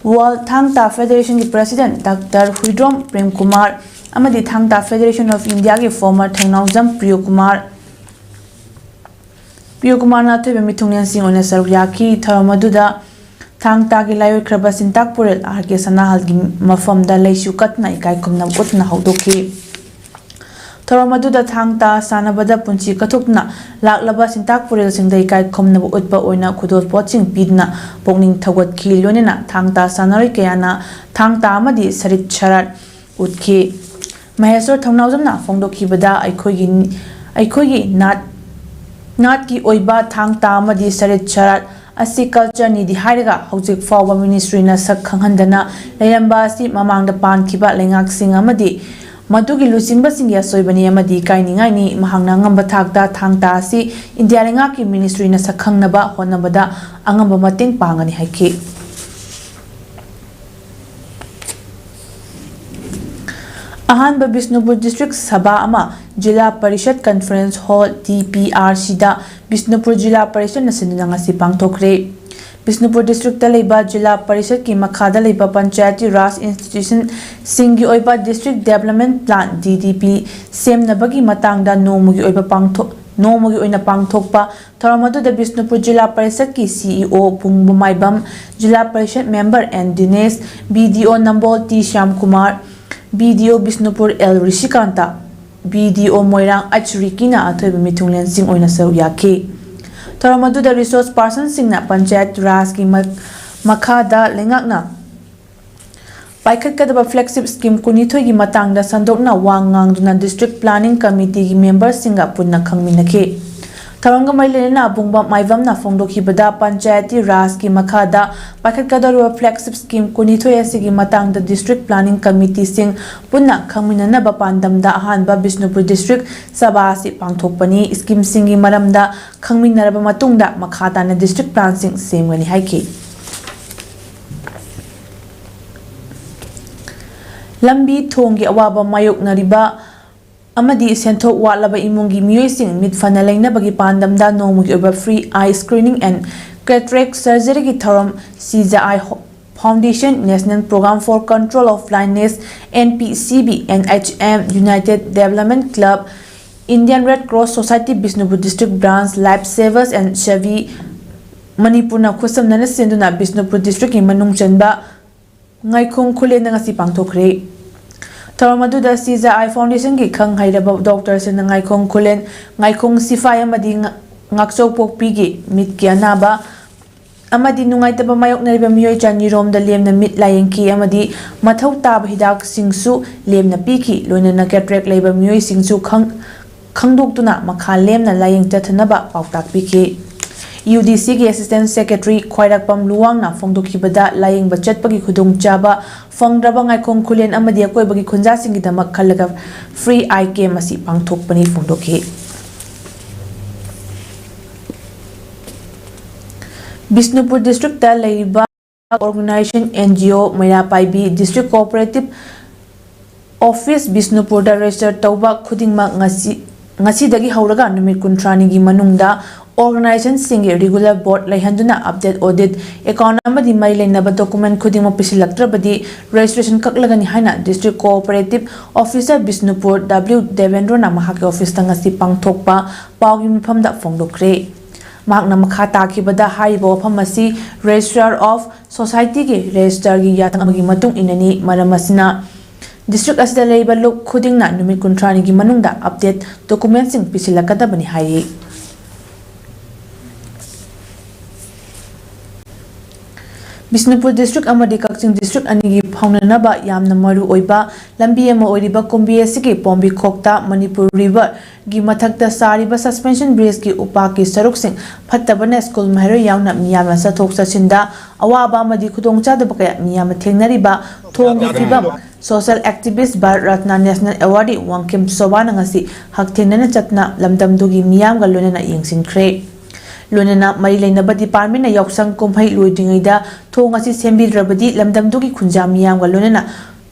World ꯊꯥꯡ ꯇꯥ Federationꯒꯤ President Doctor ꯍꯨꯏꯗ꯭ꯔꯣꯝ ꯄ꯭ꯔꯦꯝ ꯀꯨꯃꯥꯔ ꯑꯃꯗꯤ ꯊꯥꯡ ꯇꯥ Federation of Indiaꯒꯤ former ꯊꯧꯅꯥꯎꯖꯝ ꯄ꯭ꯔꯤꯌꯣ ꯀꯨꯃꯥꯔ, ꯄꯤꯌꯨ ꯀꯨꯃꯥꯔꯅ ꯑꯊꯣꯏꯕ ꯃꯤꯊꯨꯡꯂꯦꯟꯁꯤꯡ ꯑꯣꯏꯅ ꯁꯔꯨꯛ ꯌꯥꯈꯤ꯫ ꯊꯧꯔꯝ ꯑꯗꯨꯗ ꯊꯥꯡ ꯇꯥꯒꯤ ꯂꯥꯏꯑꯣꯏꯈ꯭ꯔꯕ ꯁꯤꯟꯇꯥꯛ ꯄꯨꯔꯦꯜ ꯑꯥꯔ ꯀꯦ ꯁꯅꯥꯍꯜꯒꯤ ꯃꯐꯝꯗ ꯂꯩꯁꯨ ꯀꯠꯇꯨꯅ ꯏꯀꯥꯏ ꯈꯨꯝꯅꯕ ꯎꯠꯇꯨꯅ ꯍꯧꯗꯣꯛꯈꯤ꯫ ꯊꯧꯔꯝ ꯑꯗꯨꯗ ꯊꯥꯡ ꯇꯥ ꯁꯥꯟꯅꯕꯗ ꯄꯨꯟꯁꯤ ꯀꯠꯊꯣꯛꯇꯨꯅ ꯂꯥꯛꯂꯕ ꯁꯤꯟꯇꯥꯛ ꯄꯨꯔꯦꯜꯁꯤꯡꯗ ꯏꯀꯥꯏ ꯈꯨꯝꯅꯕ ꯎꯠꯄ ꯑꯣꯏꯅ ꯈꯨꯗꯣꯜ ꯄꯣꯠꯁꯤꯡ ꯄꯤꯗꯨꯅ ꯄꯨꯛꯅꯤꯡ ꯊꯧꯒꯠꯈꯤ꯫ ꯂꯣꯏꯅꯅ ꯊꯥꯡ ꯇꯥ ꯁꯥꯟꯅꯔꯣꯏ ꯀꯌꯥꯅ ꯊꯥꯡ ꯇꯥ ꯑꯃꯗꯤ ꯁꯔꯤꯠ ꯁꯔꯥꯠ ꯎꯠꯈꯤ꯫ ꯃꯍꯦꯁꯣꯔ ꯊꯧꯅꯥꯎꯖꯝꯅ ꯐꯣꯡꯗꯣꯛꯈꯤꯕꯗ, ꯑꯩꯈꯣꯏꯒꯤ, ꯑꯩꯈꯣꯏꯒꯤ ꯅꯥꯠ, ꯅꯥꯠꯀꯤ ꯑꯣꯏꯕ ꯊꯥꯡ ꯇꯥ ꯑꯃꯗꯤ ꯁꯔꯤꯠ ꯁꯔꯥꯠ ꯑꯁꯤ ꯀꯜꯆꯔꯅꯤꯗꯤ ꯍꯥꯏꯔꯒ ꯍꯧꯖꯤꯛ ꯐꯥꯎꯕ ꯃꯤꯅꯤꯁꯇ꯭ꯔꯤꯅ ꯁꯛ ꯈꯪꯍꯟꯗꯅ ꯂꯩꯔꯝꯕ ꯑꯁꯤ ꯃꯃꯥꯡꯗ ꯄꯥꯟꯈꯤꯕ ꯂꯩꯉꯥꯛꯁꯤꯡ ꯑꯃꯗꯤ ꯃꯗꯨꯒꯤ ꯂꯨꯆꯤꯡꯕꯁꯤꯡꯒꯤ ꯑꯁꯣꯏꯕꯅꯤ ꯑꯃꯗꯤ ꯏꯀꯥꯏꯅꯤꯡꯉꯥꯏꯅꯤ꯫ ꯃꯍꯥꯛꯅ ꯑꯉꯝꯕ ꯊꯥꯛꯇ ꯊꯥꯡ ꯇꯥ ꯑꯁꯤ ꯏꯟꯗꯤꯌꯥ ꯂꯩꯉꯥꯛꯀꯤ ꯃꯤꯅꯤꯁꯇ꯭ꯔꯤꯅ ꯁꯛ ꯈꯪꯅꯕ ꯍꯣꯠꯅꯕꯗ ꯑꯉꯝꯕ ꯃꯇꯦꯡ ꯄꯥꯡꯒꯅꯤ ꯍꯥꯏꯈꯤ꯫ ꯑꯍꯥꯟꯕ ꯕꯤꯁꯅꯨꯄꯨꯔ ꯗꯤꯁꯇ꯭ꯔꯤꯛ ꯁꯚꯥ ꯑꯃ ꯖꯤꯂꯥ ꯄꯔꯤꯁꯠ ꯀꯟꯐꯔꯦꯟꯁ ꯍꯣꯜ, ꯗꯤ ꯄꯤ ꯑꯥꯔ ꯁꯤꯗ ꯕꯤꯁꯅꯨꯄꯨꯔ ꯖꯤꯂꯥ ꯄꯔꯤꯁꯠꯅ ꯁꯤꯟꯗꯨꯅ ꯉꯁꯤ ꯄꯥꯡꯊꯣꯛꯈ꯭ꯔꯦ꯫ ꯕꯤꯁꯅꯨꯄꯨꯔ ꯗꯤꯁꯇ꯭ꯔꯤꯛꯇ ꯂꯩꯕ ꯖꯤꯂꯥ ꯄꯔꯤꯁꯠꯀꯤ ꯃꯈꯥꯗ ꯂꯩꯕ ꯄꯟꯆꯥꯌꯇꯤ ꯔꯥꯖ ꯏꯟꯁꯇꯤꯇ꯭ꯌꯨꯁꯟꯁꯤꯡꯒꯤ ꯑꯣꯏꯕ ꯗꯤꯁꯇ꯭ꯔꯤꯛ ꯗꯦꯕꯂꯞꯃꯦꯟ ꯄ꯭ꯂꯥꯟ, ꯗꯤ ꯗꯤ ꯄꯤ, ꯁꯦꯝꯅꯕꯒꯤ ꯃꯇꯥꯡꯗ ꯅꯣꯡꯃꯒꯤ ꯑꯣꯏꯕ ꯄꯥꯡꯊꯣꯛ-, ꯅꯣꯡꯃꯒꯤ ꯑꯣꯏꯅ ꯄꯥꯡꯊꯣꯛꯄ ꯊꯧꯔꯝ ꯑꯗꯨꯗ ꯕꯤꯁꯅꯨꯄꯨꯔ ꯖꯤꯂꯥ ꯄꯔꯤꯁꯠꯀꯤ ꯁꯤ ꯏ ꯑꯣ ꯄꯨꯡꯕ ꯃꯥꯏꯕꯝ, ꯖꯤꯂꯥ ꯄꯔꯤꯁꯠ member N Dinesh, B D O Nambol T Shyamkumar, B D O Bishnupur L Rishikanta, B D O Moirang H ꯔꯤꯀꯤꯅ ꯑꯊꯣꯏꯕ ꯃꯤꯊꯨꯡꯂꯦꯟꯁꯤꯡ ꯑꯣꯏꯅ ꯁꯔꯨꯛ ꯌꯥꯈꯤ꯫ ꯊꯧꯔꯝ ꯑꯗꯨꯗ ꯔꯤꯁꯣꯔꯁ ꯄꯥꯔꯁꯟꯁꯤꯡꯅ ꯄꯟꯆꯥꯌꯠ ꯔꯥꯖꯀꯤ ꯃ-, ꯃꯈꯥꯗ ꯂꯩꯉꯥꯛꯅ ꯄꯥꯏꯈꯠꯀꯗꯕ ꯐ꯭ꯂꯦꯒꯁꯤꯞ ꯁ꯭ꯀꯤꯝ ꯀꯨꯟꯅꯤꯊꯣꯏꯒꯤ ꯃꯇꯥꯡꯗ ꯁꯟꯗꯣꯛꯅ ꯋꯥ ꯉꯥꯡꯗꯨꯅ ꯗꯤꯁꯇ꯭ꯔꯤꯛ ꯄ꯭ꯂꯥꯅꯤꯡ ꯀꯃꯤꯇꯤꯒꯤ ꯃꯦꯝꯕꯔꯁꯤꯡꯒ ꯄꯨꯟꯅ ꯈꯪꯃꯤꯟꯅꯈꯤ꯫ ꯊꯧꯔꯝꯒ ꯃꯔꯤ ꯂꯩꯅꯅ ꯕꯨꯡꯕꯝ ꯃꯥꯏꯕꯝꯅ ꯐꯣꯡꯗꯣꯛꯈꯤꯕꯗ, ꯄꯟꯆꯥꯌꯇꯤ ꯔꯥꯖꯀꯤ ꯃꯈꯥꯗ ꯄꯥꯏꯈꯠꯀꯗꯧꯔꯤꯕ ꯐ꯭ꯂꯦꯒꯁꯤꯞ ꯁ꯭ꯀꯤꯝ ꯀꯨꯟꯅꯤꯊꯣꯏ ꯑꯁꯤꯒꯤ ꯃꯇꯥꯡꯗ ꯗꯤꯁꯇ꯭ꯔꯤꯛ ꯄ꯭ꯂꯥꯅꯤꯡ ꯀꯃꯤꯇꯤꯁꯤꯡ ꯄꯨꯟꯅ ꯈꯪꯃꯤꯟꯅꯅꯕ ꯄꯥꯟꯗꯝꯗ ꯑꯍꯥꯟꯕ ꯕꯤꯁꯅꯨꯄꯨꯔ ꯗꯤꯁꯇ꯭ꯔꯤꯛ ꯁꯚꯥ ꯑꯁꯤ ꯄꯥꯡꯊꯣꯛꯄꯅꯤ꯫ ꯁ꯭ꯀꯤꯝꯁꯤꯡꯒꯤ ꯃꯔꯝꯗ ꯈꯪꯃꯤꯟꯅꯔꯕ ꯃꯇꯨꯡꯗ ꯃꯈꯥ ꯇꯥꯅ ꯗꯤꯁꯇ꯭ꯔꯤꯛ ꯄ꯭ꯂꯥꯟꯁꯤꯡ ꯁꯦꯝꯒꯅꯤ ꯍꯥꯏꯈꯤ꯫ ꯂꯝꯕꯤ ꯊꯣꯡꯒꯤ ꯑꯋꯥꯕ ꯃꯥꯌꯣꯛꯅꯔꯤꯕ ꯑꯃꯗꯤ ꯁꯦꯟꯊꯣꯛ ꯋꯥꯠꯂꯕ ꯏꯃꯨꯡꯒꯤ ꯃꯤꯑꯣꯏꯁꯤꯡ ꯃꯤꯠ ꯐꯅ ꯂꯩꯅꯕꯒꯤ ꯄꯥꯟꯗꯝꯗ ꯅꯣꯡꯃꯒꯤ ꯑꯣꯏꯕ free eye screening and cataract surgery ꯒꯤ ꯊꯧꯔꯝ C J I Foundation, National Program for Control of Blindness, N P C B, N H M, United Development Club, Indian Red Cross Society Bishnupur District Branch, Life Savers and Sevi Manipurna ꯈꯨꯠꯁꯝꯅꯅ ꯁꯤꯟꯗꯨꯅ ꯕꯤꯁꯅꯨꯄꯨꯔ ꯗꯤꯁꯇ꯭ꯔꯤꯛꯀꯤ ꯃꯅꯨꯡ ꯆꯟꯕ ꯉꯥꯏꯈꯣꯡ ꯈꯨꯂꯦꯟꯗ ꯉꯁꯤ ꯄꯥꯡꯊꯣꯛꯈ꯭ꯔꯦ꯫ ꯊꯧꯔꯝ ꯑꯗꯨꯗ ꯁꯤꯖ ꯑꯥꯏ ꯐꯥꯎꯟꯗꯦꯁꯟꯒꯤ ꯈꯪ ꯍꯩꯔꯕ ꯗꯣꯛꯇꯔꯁꯤꯡꯅ ꯉꯥꯏꯈꯣꯡ ꯈꯨꯂꯦꯟ, ꯉꯥꯏꯈꯣꯡ ꯁꯤꯐꯥꯏ ꯑꯃꯗꯤ ꯉꯥ-, ꯉꯥꯛꯆꯧꯄꯣꯛꯄꯤꯒꯤ ꯃꯤꯠꯀꯤ ꯑꯅꯥꯕ ꯑꯃꯗꯤ ꯅꯨꯡꯉꯥꯏꯇꯕ ꯃꯥꯌꯣꯛꯅꯔꯤꯕ ꯃꯤꯑꯣꯏ ꯆꯅꯤꯔꯣꯝꯗ ꯂꯦꯝꯅ ꯃꯤꯠ ꯂꯥꯌꯦꯡꯈꯤ ꯑꯃꯗꯤ ꯃꯊꯧ ꯇꯥꯕ ꯍꯤꯗꯥꯛꯁꯤꯡꯁꯨ ꯂꯦꯝꯅ ꯄꯤꯈꯤ꯫ ꯂꯣꯏꯅꯅ ꯀꯦꯇꯔꯦꯛ ꯂꯩꯕ ꯃꯤꯑꯣꯏꯁꯤꯡꯁꯨ ꯈꯪ-, ꯈꯪꯗꯣꯛꯇꯨꯅ ꯃꯈꯥ ꯂꯦꯝꯅ ꯂꯥꯌꯦꯡ ꯆꯠꯊꯅꯕ ꯄꯥꯎꯇꯥꯛ ꯄꯤꯈꯤ꯫ ꯌꯨ ꯗꯤ ꯁꯤꯒꯤ Assistant Secretary ꯈ꯭ꯋꯥꯏꯔꯥꯛꯄꯝ ꯂꯨꯋꯥꯡꯅ ꯐꯣꯡꯗꯣꯛꯈꯤꯕꯗ, ꯂꯥꯌꯦꯡꯕ ꯆꯠꯄꯒꯤ ꯈꯨꯗꯣꯡꯆꯥꯕ ꯐꯪꯗ꯭ꯔꯕ ꯉꯥꯏꯈꯣꯡ ꯈꯨꯂꯦꯟ ꯑꯃꯗꯤ ꯑꯀꯣꯏꯕꯒꯤ ꯈꯨꯟꯖꯥꯁꯤꯡꯒꯤꯗꯃꯛ ꯈꯜꯂꯒ free eye camp ꯑꯁꯤ ꯄꯥꯡꯊꯣꯛꯄꯅꯤ ꯐꯣꯡꯗꯣꯛꯈꯤ꯫ ꯕꯤꯁꯅꯨꯄꯨꯔ ꯗꯤꯁꯇ꯭ꯔꯤꯛꯇ ꯂꯩꯔꯤꯕ organization, N G O, ꯃꯩꯔꯥ ꯄꯥꯏꯕꯤ, District Cooperative Office ꯕꯤꯁꯅꯨꯄꯨꯔꯗ register ꯇꯧꯕ ꯈꯨꯗꯤꯡꯃꯛ ꯉꯁꯤ, ꯉꯁꯤꯗꯒꯤ ꯍꯧꯔꯒ ꯅꯨꯃꯤꯠ ꯀꯨꯟꯊ꯭ꯔꯥꯅꯤꯒꯤ ꯃꯅꯨꯡꯗ organizationꯁꯤꯡꯒꯤ regular board ꯂꯩꯍꯟꯗꯨꯅ update, audit, account ꯑꯃꯗꯤ ꯃꯔꯤ ꯂꯩꯅꯕ document ꯈꯨꯗꯤꯡꯃꯛ ꯄꯤꯁꯤꯜꯂꯛꯇ꯭ꯔꯕꯗꯤ registration ꯀꯛꯂꯒꯅꯤ ꯍꯥꯏꯅ District Cooperative Officer Bishnupur W ꯗꯦꯕꯦꯟꯗ꯭ꯔꯣꯅ ꯃꯍꯥꯛꯀꯤ officeꯇ ꯉꯁꯤ ꯄꯥꯡꯊꯣꯛꯄ ꯄꯥꯎꯒꯤ ꯃꯤꯐꯝꯗ ꯐꯣꯡꯗꯣꯛꯈ꯭ꯔꯦ꯫ ꯃꯍꯥꯛꯅ ꯃꯈꯥ ꯇꯥꯈꯤꯕꯗ, ꯍꯥꯏꯔꯤꯕ ꯋꯥꯐꯝ ꯑꯁꯤ Registrar of Societyꯒꯤ registerꯒꯤ ꯌꯥꯊꯪ ꯑꯃꯒꯤ ꯃꯇꯨꯡ ꯏꯟꯅꯅꯤ꯫ ꯃꯔꯝ ꯑꯁꯤꯅ, district ꯑꯁꯤꯗ ꯂꯩꯕ ꯂꯨꯞ ꯈꯨꯗꯤꯡꯅ ꯅꯨꯃꯤꯠ ꯀꯨꯟꯊ꯭ꯔꯥꯅꯤꯒꯤ ꯃꯅꯨꯡꯗ update documentꯁꯤꯡ ꯄꯤꯁꯤꯜꯂꯛꯀꯗꯕꯅꯤ ꯍꯥꯏꯔꯤ꯫ ꯕꯤꯁꯅꯨꯄꯨꯔ district ꯑꯃꯗꯤ ꯀꯛꯆꯤꯡ district ꯑꯅꯤꯒꯤ ꯐꯥꯎꯅꯅꯕ ꯌꯥꯝꯅ ꯃꯔꯨ ꯑꯣꯏꯕ ꯂꯝꯕꯤ ꯑꯃ ꯑꯣꯏꯔꯤꯕ ꯀꯨꯝꯕꯤ ꯑꯁꯤꯒꯤ ꯄꯣꯝꯕꯤꯈꯣꯛꯇ ꯃꯅꯤꯄꯨꯔ Riverꯒꯤ ꯃꯊꯛꯇ ꯁꯥꯔꯤꯕ suspension bridgeꯀꯤ ꯎꯄꯥꯛꯀꯤ ꯁꯔꯨꯛꯁꯤꯡ ꯐꯠꯇꯕꯅ ꯁ꯭ꯀꯨꯜ ꯃꯍꯩꯔꯣꯏ ꯌꯥꯎꯅ ꯃꯤꯌꯥꯝꯅ ꯆꯠꯊꯣꯛ ꯆꯠꯁꯤꯟꯗ ꯑꯋꯥꯕ ꯑꯃꯗꯤ ꯈꯨꯗꯣꯡꯆꯥꯗꯕ ꯀꯌꯥ ꯃꯤꯌꯥꯝꯅ ꯊꯦꯡꯅꯔꯤꯕ ꯊꯣꯡꯒꯤ ꯐꯤꯕꯝ, social activist Bharat Ratna National Awardee Wangkhem ꯁꯣꯚꯥꯅ ꯉꯁꯤ ꯍꯛꯊꯦꯡꯅꯅ ꯆꯠꯇꯨꯅ ꯂꯝꯗꯝꯗꯨꯒꯤ ꯃꯤꯌꯥꯝꯒ ꯂꯣꯏꯅꯅ ꯌꯦꯡꯁꯤꯟꯈ꯭ꯔꯦ꯫ ꯂꯣꯏꯅꯅ ꯃꯔꯤ ꯂꯩꯅꯕ departmentꯅ ꯌꯥꯎꯁꯪ ꯀꯨꯝꯍꯩ ꯂꯣꯏꯗ꯭ꯔꯤꯉꯩꯗ ꯊꯣꯡ ꯑꯁꯤ ꯁꯦꯝꯕꯤꯗ꯭ꯔꯕꯗꯤ ꯂꯝꯗꯝꯗꯨꯒꯤ ꯈꯨꯟꯖꯥ ꯃꯤꯌꯥꯝꯒ ꯂꯣꯏꯅꯅ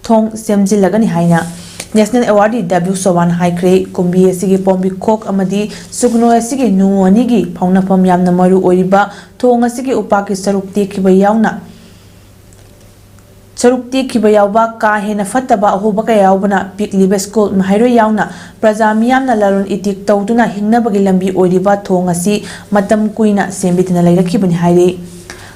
ꯊꯣꯡ ꯁꯦꯝꯖꯤꯜꯂꯒꯅꯤ ꯍꯥꯏꯅ National Awardee ꯗꯕ꯭ꯂꯤꯎ ꯁꯣꯚꯥꯅ ꯍꯥꯏꯈ꯭ꯔꯦ꯫ ꯀꯨꯝꯕꯤ ꯑꯁꯤꯒꯤ ꯄꯣꯝꯕꯤꯈꯣꯛ ꯑꯃꯗꯤ ꯁꯨꯒꯅꯣꯏ ꯑꯁꯤꯒꯤ ꯅꯨꯡ ꯑꯅꯤꯒꯤ ꯐꯥꯎꯅꯐꯝ ꯌꯥꯝꯅ ꯃꯔꯨ ꯑꯣꯏꯔꯤꯕ ꯊꯣꯡ ꯑꯁꯤꯒꯤ ꯎꯄꯥꯛꯀꯤ ꯁꯔꯨꯛ ꯇꯦꯛꯈꯤꯕ ꯌꯥꯎꯅ ꯁꯔꯨꯛ ꯇꯦꯛꯈꯤꯕ ꯌꯥꯎꯕ, ꯀꯥ ꯍꯦꯟꯅ ꯐꯠꯇꯕ ꯑꯍꯣꯕ ꯀꯌꯥ ꯌꯥꯎꯕꯅ ꯄꯤꯛꯂꯤꯕ ꯁ꯭ꯀꯨꯜ ꯃꯍꯩꯔꯣꯏ ꯌꯥꯎꯅ ꯄ꯭ꯔꯖꯥ ꯃꯤꯌꯥꯝꯅ ꯂꯂꯣꯟ ꯏꯇꯤꯛ ꯇꯧꯗꯨꯅ ꯍꯤꯡꯅꯕꯒꯤ ꯂꯝꯕꯤ ꯑꯣꯏꯔꯤꯕ ꯊꯣꯡ ꯑꯁꯤ ꯃꯇꯝ ꯀꯨꯏꯅ ꯁꯦꯝꯕꯤꯗꯅ ꯂꯩꯔꯛꯈꯤꯕꯅꯤ ꯍꯥꯏꯔꯤ꯫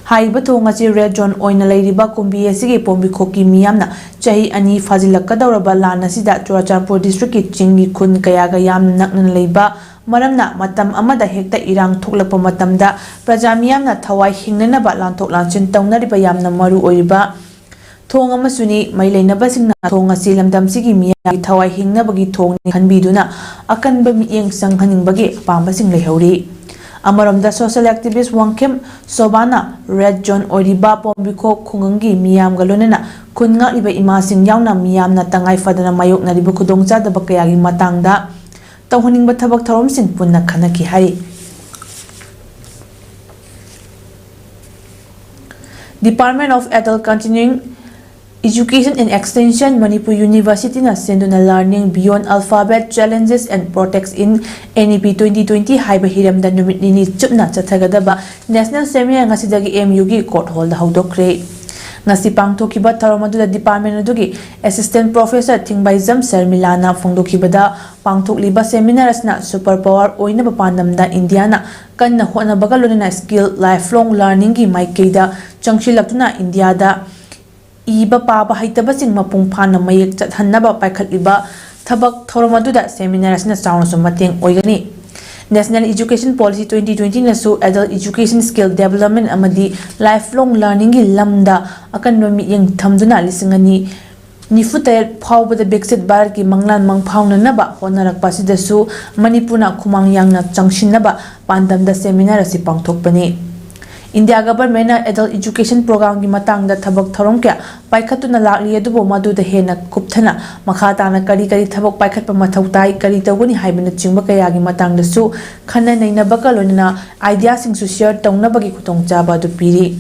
ꯍꯥꯏꯔꯤꯕ ꯊꯣꯡ ꯑꯁꯤ ꯔꯦꯗ ꯖꯣꯟ ꯑꯣꯏꯅ ꯂꯩꯔꯤꯕ ꯀꯨꯝꯕꯤ ꯑꯁꯤꯒꯤ ꯄꯣꯝꯕꯤꯈꯣꯛꯀꯤ ꯃꯤꯌꯥꯝꯅ ꯆꯍꯤ ꯑꯅꯤ ꯐꯥꯖꯤꯜꯂꯛꯀꯗꯧꯔꯕ ꯂꯥꯟ ꯑꯁꯤꯗ ꯆꯨꯔꯥꯆꯥꯟꯄꯨꯔ ꯗꯤꯁꯇ꯭ꯔꯤꯛꯀꯤ ꯆꯤꯡꯒꯤ ꯈꯨꯟ ꯀꯌꯥꯒ ꯌꯥꯝꯅ ꯅꯛꯅꯅ ꯂꯩꯕ ꯃꯔꯝꯅ ꯃꯇꯝ ꯑꯃꯗ ꯍꯦꯛꯇ ꯏꯔꯥꯡ ꯊꯣꯛꯂꯛꯄ ꯃꯇꯝꯗ ꯄ꯭ꯔꯖꯥ ꯃꯤꯌꯥꯝꯅ ꯊꯋꯥꯏ ꯍꯤꯡꯅꯅꯕ ꯂꯥꯟꯊꯣꯛ ꯂꯥꯟꯁꯤꯟ ꯇꯧꯅꯔꯤꯕ ꯌꯥꯝꯅ ꯃꯔꯨ ꯑꯣꯏꯔꯤꯕ ꯊꯣꯡ ꯑꯃꯁꯨꯅꯤ꯫ ꯃꯔꯤ ꯂꯩꯅꯕꯁꯤꯡꯅ ꯊꯣꯡ ꯑꯁꯤ ꯂꯝꯗꯝꯁꯤꯒꯤ ꯃꯤꯌꯥꯝꯒꯤ ꯊꯋꯥꯏ ꯍꯤꯡꯅꯕꯒꯤ ꯊꯣꯡꯅꯤ ꯈꯟꯕꯤꯗꯨꯅ ꯑꯀꯟꯕ ꯃꯤꯠꯌꯦꯡ ꯆꯪꯍꯟꯅꯤꯡꯕꯒꯤ ꯑꯄꯥꯝꯕꯁꯤꯡ ꯂꯩꯍꯧꯔꯤ꯫ ꯑꯃꯔꯣꯝꯗ social activist ꯋꯥꯡꯈꯦꯝ ꯁꯣꯕꯥꯅ ꯔꯦꯗ ꯖꯣꯟ ꯑꯣꯏꯔꯤꯕ ꯄꯣꯝꯕꯤꯈꯣꯛ ꯈꯨꯡꯒꯪꯒꯤ ꯃꯤꯌꯥꯝꯒ ꯂꯣꯏꯅꯅ ꯈꯨꯟ ꯉꯥꯛꯂꯤꯕ ꯏꯃꯥꯁꯤꯡ ꯌꯥꯎꯅ ꯃꯤꯌꯥꯝꯅ ꯇꯉꯥꯏ ꯐꯗꯅ ꯃꯥꯌꯣꯛꯅꯔꯤꯕ ꯈꯨꯗꯣꯡꯆꯥꯗꯕ ꯀꯌꯥꯒꯤ ꯃꯇꯥꯡꯗ ꯇꯧꯍꯟꯅꯤꯡꯕ ꯊꯕꯛ ꯊꯧꯔꯝꯁꯤꯡ ꯄꯨꯟꯅ ꯈꯟꯅꯈꯤ ꯍꯥꯏꯔꯤ꯫ Department of Adult Continuing Education and Extension, Manipur Universityꯅ ꯁꯦꯝꯗꯨꯅ Learning Beyond Alphabet, Challenges and Prospects in N E P twenty twenty ꯍꯥꯏꯕ ꯍꯤꯔꯝꯗ ꯅꯨꯃꯤꯠ ꯅꯤꯅꯤ ꯆꯨꯞꯅ ꯆꯠꯊꯒꯗꯕ National Seminar ꯉꯁꯤꯗꯒꯤ M U ꯒꯤ Court Hallꯗ ꯍꯧꯗꯣꯛꯈ꯭ꯔꯦ꯫ ꯉꯁꯤ ꯄꯥꯡꯊꯣꯛꯈꯤꯕ ꯊꯧꯔꯝ ꯑꯗꯨꯗ department ꯑꯗꯨꯒꯤ Assistant Professor ꯊꯤꯡꯕꯥꯏꯖꯝ ꯁꯔꯃꯤꯂꯥꯅ ꯐꯣꯡꯗꯣꯛꯈꯤꯕꯗ, ꯄꯥꯡꯊꯣꯛꯂꯤꯕ seminar ꯑꯁꯤꯅ super power ꯑꯣꯏꯅꯕ ꯄꯥꯟꯗꯝꯗ ꯏꯟꯗꯤꯌꯥꯅ ꯀꯟꯅ ꯍꯣꯠꯅꯕꯒ ꯂꯣꯏꯅꯅ skill lifelong learningꯒꯤ ꯃꯥꯏꯀꯩꯗ ꯆꯪꯁꯤꯜꯂꯛꯇꯨꯅ ꯏꯟꯗꯤꯌꯥꯗ ꯏꯕ ꯄꯥꯕ ꯍꯩꯇꯕꯁꯤꯡ ꯃꯄꯨꯡ ꯐꯥꯅ ꯃꯌꯦꯛ ꯆꯠꯍꯟꯅꯕ ꯄꯥꯏꯈꯠꯂꯤꯕ ꯊꯕꯛ ꯊꯧꯔꯝ ꯑꯗꯨꯗ seminar ꯑꯁꯤꯅ ꯆꯥꯎꯅꯁꯨ ꯃꯇꯦꯡ ꯑꯣꯏꯒꯅꯤ꯫ National Education Policy twenty twentyꯅꯁꯨ adult education, skill development ꯑꯃꯗꯤ lifelong learningꯒꯤ ꯂꯝꯗ ꯑꯀꯟꯕ ꯃꯤꯠꯌꯦꯡ ꯊꯝꯗꯨꯅ ꯂꯤꯁꯤꯡ ꯑꯅꯤ ꯅꯤꯐꯨ ꯇꯔꯦꯠ ꯐꯥꯎꯕꯗ ꯕꯤꯛꯁꯤꯠ ꯚꯥꯔꯠꯀꯤ ꯃꯪꯂꯥꯟ ꯃꯪꯐꯥꯎꯅꯅꯕ ꯍꯣꯠꯅꯔꯛꯄ ꯑꯁꯤꯗꯁꯨ ꯃꯅꯤꯄꯨꯔꯅ ꯈꯨꯃꯥꯡ ꯌꯥꯡꯅ ꯆꯪꯁꯤꯟꯅꯕ ꯄꯥꯟꯗꯝꯗ seminar ꯑꯁꯤ ꯄꯥꯡꯊꯣꯛꯄꯅꯤ꯫ India governmentꯅ adult education programꯒꯤ ꯃꯇꯥꯡꯗ ꯊꯕꯛ ꯊꯧꯔꯝ ꯀꯌꯥ ꯄꯥꯏꯈꯠꯇꯨꯅ ꯂꯥꯛꯂꯤ, ꯑꯗꯨꯕꯨ ꯃꯗꯨꯗ ꯍꯦꯟꯅ ꯀꯨꯞꯊꯅ ꯃꯈꯥ ꯇꯥꯅ ꯀꯔꯤ ꯀꯔꯤ ꯊꯕꯛ ꯄꯥꯏꯈꯠꯄ ꯃꯊꯧ ꯇꯥꯏ, ꯀꯔꯤ ꯇꯧꯒꯅꯤ ꯍꯥꯏꯕꯅꯆꯤꯡꯕ ꯀꯌꯥꯒꯤ ꯃꯇꯥꯡꯗꯁꯨ ꯈꯟꯅ ꯅꯩꯅꯕꯒ ꯂꯣꯏꯅꯅ ideaꯁꯤꯡꯁꯨ share ꯇꯧꯅꯕꯒꯤ ꯈꯨꯗꯣꯡꯆꯥꯕ ꯑꯗꯨ ꯄꯤꯔꯤ꯫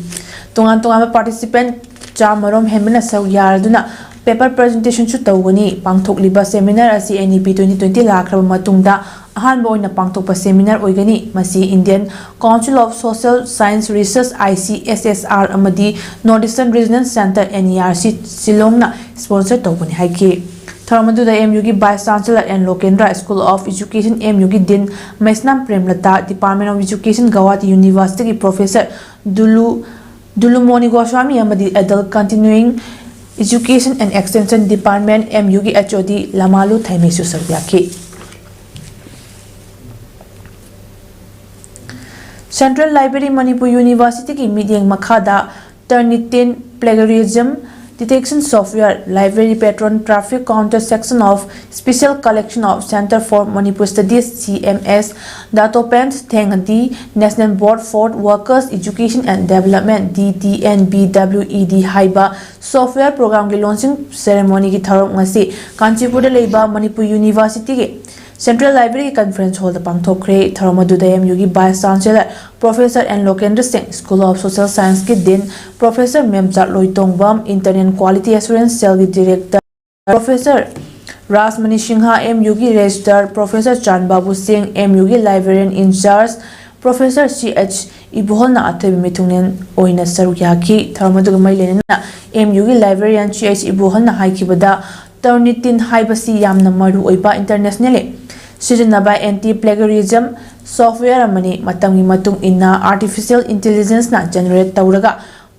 ꯇꯣꯉꯥꯟ ꯇꯣꯉꯥꯟꯕ participant ꯆꯥꯝꯃꯔꯣꯝ ꯍꯦꯟꯕꯅ ꯁꯔꯨꯛ ꯌꯥꯔꯗꯨꯅ paper presentationꯁꯨ ꯇꯧꯒꯅꯤ꯫ ꯄꯥꯡꯊꯣꯛꯂꯤꯕ seminar ꯑꯁꯤ N E P twenty twenty ꯂꯥꯛꯈ꯭ꯔꯕ ꯃꯇꯨꯡꯗ ꯑꯍꯥꯟꯕ ꯑꯣꯏꯅ ꯄꯥꯡꯊꯣꯛꯄ seminar ꯑꯣꯏꯒꯅꯤ꯫ ꯃꯁꯤ Indian Council of Social Science Research, I C S S R, ꯑꯃꯗꯤ North Eastern Regional Centre, N E R C, ꯁꯤꯂꯣꯡꯅ sponsor ꯇꯧꯒꯅꯤ ꯍꯥꯏꯈꯤ꯫ ꯊꯧꯔꯝ ꯑꯗꯨꯗ M U ꯒꯤ Vice Chancellor N Lokendra, School of Education, M U ꯒꯤ Dean Meisnam ꯄ꯭ꯔꯦꯝꯂꯇꯥ, Department of Education, Gauhati University ꯒꯤ Professor ꯗꯨꯂꯨ ꯗꯨꯂꯨꯃꯣꯅꯤ Goswami ꯑꯃꯗꯤ Adult Continuing Education and Extension Department, M U ꯒꯤ H O D ꯂꯃꯥꯂꯨ ꯊꯩꯃꯩꯁꯨ ꯁꯔꯨꯛ ꯌꯥꯈꯤ꯫ Central Library, Manipur University ꯒꯤ ꯃꯤꯠꯌꯦꯡ ꯃꯈꯥꯗ Turnitin Plagiarism Detection Software, Library Patron Traffic Counter Section of Special Collection of Centre for Manipur Studies, C M S, Dato Pent Thengadi, National Board for Workers Education and Development, D T N B W E D ꯍꯥꯏꯕ software programꯒꯤ launching ceremonyꯒꯤ ꯊꯧꯔꯝ ꯉꯁꯤ ꯀꯥꯟꯆꯤꯄꯨꯔꯗ ꯂꯩꯕ Manipur Universityꯒꯤ Central Library Conference Hallꯗ ꯄꯥꯡꯊꯣꯛꯈ꯭ꯔꯦ꯫ ꯊꯧꯔꯝ ꯑꯗꯨꯗ M U ꯒꯤ Vice Chancellor Professor N Lokendra Singh, School of Social Scienceꯀꯤ Dean Professor ꯃꯦꯝꯆꯥ Loitongbam, Internal Quality Assurance Cellꯒꯤ Director Professor Rajmani Singh, M U ꯒꯤ Registrar Professor ꯆꯥꯟꯕꯥꯕꯨ ꯁꯤꯡ, M U ꯒꯤ Librarian in Charge Professor C H ꯏꯕꯣꯍꯜꯅ ꯑꯊꯣꯏꯕ ꯃꯤꯊꯨꯡꯂꯦꯟ ꯑꯣꯏꯅ ꯁꯔꯨꯛ ꯌꯥꯈꯤ꯫ ꯊꯧꯔꯝ ꯑꯗꯨꯒ ꯃꯔꯤ ꯂꯩꯅꯅ M U ꯒꯤ Librarian C H ꯏꯕꯣꯍꯜꯅ ꯍꯥꯏꯈꯤꯕꯗ, Turnitin ꯍꯥꯏꯕꯁꯤ ꯌꯥꯝꯅ ꯃꯔꯨ ꯑꯣꯏꯕ internationally ꯁꯤꯖꯤꯟꯅꯕ anti plagiarism software ꯑꯃꯅꯤ꯫ ꯃꯇꯝꯒꯤ ꯃꯇꯨꯡ ꯏꯟꯅ artificial intelligenceꯅ generate ꯇꯧꯔꯒ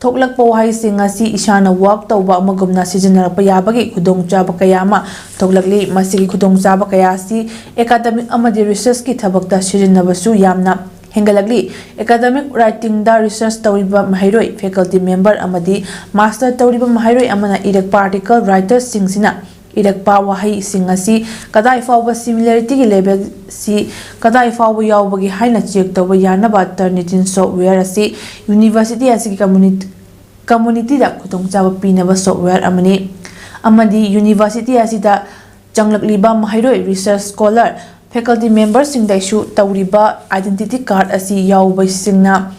ꯊꯣꯛꯂꯛꯄ ꯋꯥꯍꯩꯁꯤꯡ ꯑꯁꯤ ꯏꯁꯥꯅ work ꯇꯧꯕ ꯑꯃꯒꯨꯝꯅ ꯁꯤꯖꯤꯟꯅꯔꯛꯄ ꯌꯥꯕꯒꯤ ꯈꯨꯗꯣꯡꯆꯥꯕ ꯀꯌꯥ ꯑꯃ ꯊꯣꯛꯂꯛꯂꯤ꯫ ꯃꯁꯤꯒꯤ ꯈꯨꯗꯣꯡꯆꯥꯕ ꯀꯌꯥ ꯑꯁꯤ academic ꯑꯃꯗꯤ researchꯀꯤ ꯊꯕꯛꯇ ꯁꯤꯖꯤꯟꯅꯕꯁꯨ ꯌꯥꯝꯅ ꯍꯦꯟꯒꯠꯂꯛꯂꯤ꯫ Academic writingꯗ research ꯇꯧꯔꯤꯕ ꯃꯍꯩꯔꯣꯏ, faculty member ꯑꯃꯗꯤ master ꯇꯧꯔꯤꯕ ꯃꯍꯩꯔꯣꯏ ꯑꯃꯅ ꯏꯔꯛꯄ article writerꯁꯤꯡꯁꯤꯅ ꯏꯔꯛꯄ ꯋꯥꯍꯩꯁꯤꯡ ꯑꯁꯤ ꯀꯗꯥꯏ ꯐꯥꯎꯕ similarityꯒꯤ levelꯁꯤ ꯀꯗꯥꯏ ꯐꯥꯎꯕ ꯌꯥꯎꯕꯒꯦ ꯍꯥꯏꯅ check ꯇꯧꯕ ꯌꯥꯅꯕ Turnitin software ꯑꯁꯤ university ꯑꯁꯤꯒꯤ community communityꯗ ꯈꯨꯗꯣꯡꯆꯥꯕ ꯄꯤꯅꯕ software ꯑꯃꯅꯤ ꯑꯃꯗꯤ university ꯑꯁꯤꯗ ꯆꯪꯂꯛꯂꯤꯕ ꯃꯍꯩꯔꯣꯏ, research scholar, faculty memberꯁꯤꯡꯗ issue ꯇꯧꯔꯤꯕ identity card ꯑꯁꯤ ꯌꯥꯎꯕꯁꯤꯡꯅ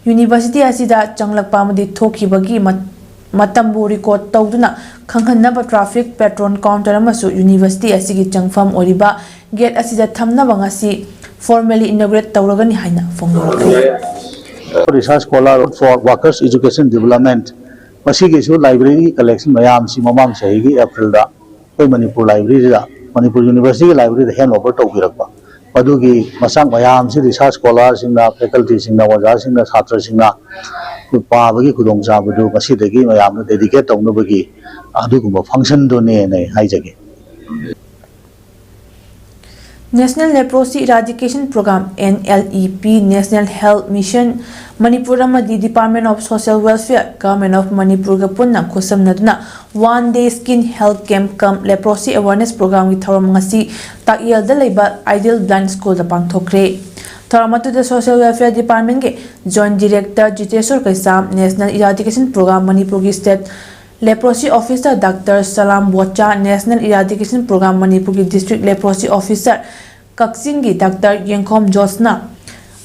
university ꯑꯁꯤꯗ ꯆꯪꯂꯛꯄ ꯑꯃꯗꯤ ꯊꯣꯛꯈꯤꯕꯒꯤ ꯃꯠ-, ꯃꯇꯝꯕꯨ ꯔꯦꯀꯣꯔꯗ ꯇꯧꯗꯨꯅ ꯈꯪꯍꯟꯅꯕ ꯇ꯭ꯔꯥꯐꯤꯛ ꯄꯦꯇ꯭ꯔꯣꯟ ꯀꯥꯎꯟꯇꯔ ꯑꯃꯁꯨ ꯌꯨꯅꯤꯚꯔꯁꯤꯇꯤ ꯑꯁꯤꯒꯤ ꯆꯪꯐꯝ ꯑꯣꯏꯔꯤꯕ ꯒꯦꯠ ꯑꯁꯤꯗ ꯊꯝꯅꯕ ꯉꯁꯤ ꯐꯣꯔꯃꯦꯂꯤ ꯏꯅꯣꯒ꯭ꯔꯦꯠ ꯇꯧꯔꯒꯅꯤ ꯍꯥꯏꯅ ꯐꯣꯡꯗꯣꯔꯛꯈꯤ꯫ Research Scholar for Workers Education Development, ꯃꯁꯤꯒꯤꯁꯨ ꯂꯥꯏꯕ꯭ꯔꯦꯔꯤ ꯀꯂꯦꯛꯁꯟ ꯃꯌꯥꯝꯁꯤ ꯃꯃꯥꯡ ꯆꯍꯤꯒꯤ ꯑꯦꯄ꯭ꯔꯤꯜꯗ ꯑꯩꯈꯣꯏ ꯃꯅꯤꯄꯨꯔ ꯂꯥꯏꯕ꯭ꯔꯦꯔꯤꯗ, ꯃꯅꯤꯄꯨꯔ ꯌꯨꯅꯤꯚꯔꯁꯤꯇꯤꯒꯤ ꯂꯥꯏꯕ꯭ꯔꯦꯔꯤꯗ ꯍꯦꯟ ꯑꯣꯚꯔ ꯇꯧꯕꯤꯔꯛꯄ, ꯃꯗꯨꯒꯤ ꯃꯆꯥꯛ ꯃꯌꯥꯝꯁꯤ ꯔꯤꯁꯥꯔꯆ ꯁ꯭ꯀꯣꯂꯔꯁꯤꯡꯅ, ꯐꯦꯀꯜꯇꯤꯁꯤꯡꯅ, ꯑꯣꯖꯥꯁꯤꯡꯅ, ꯁꯥꯇ꯭ꯔꯁꯤꯡꯅ ꯄꯥꯕꯒꯤ ꯈꯨꯗꯣꯡꯆꯥꯕꯗꯨ ꯉꯁꯤꯗꯒꯤ ꯃꯌꯥꯝꯅ ꯗꯦꯗꯤꯀꯦꯠ ꯇꯧꯅꯕꯒꯤ ꯑꯗꯨꯒꯨꯝꯕ ꯐꯪꯁꯟꯗꯨꯅꯦꯅ ꯑꯩ ꯍꯥꯏꯖꯒꯦ꯫ National Leprosy Eradication Program, N L E P, National Health Mission, Manipur ꯑꯃꯗꯤ Department of Social Welfare, Government of ꯃꯅꯤꯄꯨꯔꯒ ꯄꯨꯟꯅ ꯈꯨꯠꯁꯝꯅꯗꯨꯅ One Day Skin Health Camp cum Leprosy Awareness Programꯒꯤ ꯊꯧꯔꯝ ꯉꯁꯤ ꯇꯥꯛꯌꯦꯜꯗ ꯂꯩꯕ Ideal Blind Schoolꯗ ꯄꯥꯡꯊꯣꯛꯈ꯭ꯔꯦ꯫ ꯊꯧꯔꯝ ꯑꯗꯨꯗ Social Welfare Departmentꯀꯤ Joint Director ꯖꯤꯇꯦꯁꯣꯔ ꯀꯩꯁꯥꯝ, National Eradication Program ꯃꯅꯤꯄꯨꯔꯒꯤ State Leprosy Officer Doctor ꯁꯂꯥꯝ ꯕꯣꯆꯥ, National Eradication Program ꯃꯅꯤꯄꯨꯔꯒꯤ District Leprosy Officer ꯀꯛꯆꯤꯡꯒꯤ Doctor ꯌꯦꯡꯈꯣꯝ ꯖꯣꯁꯅꯥ,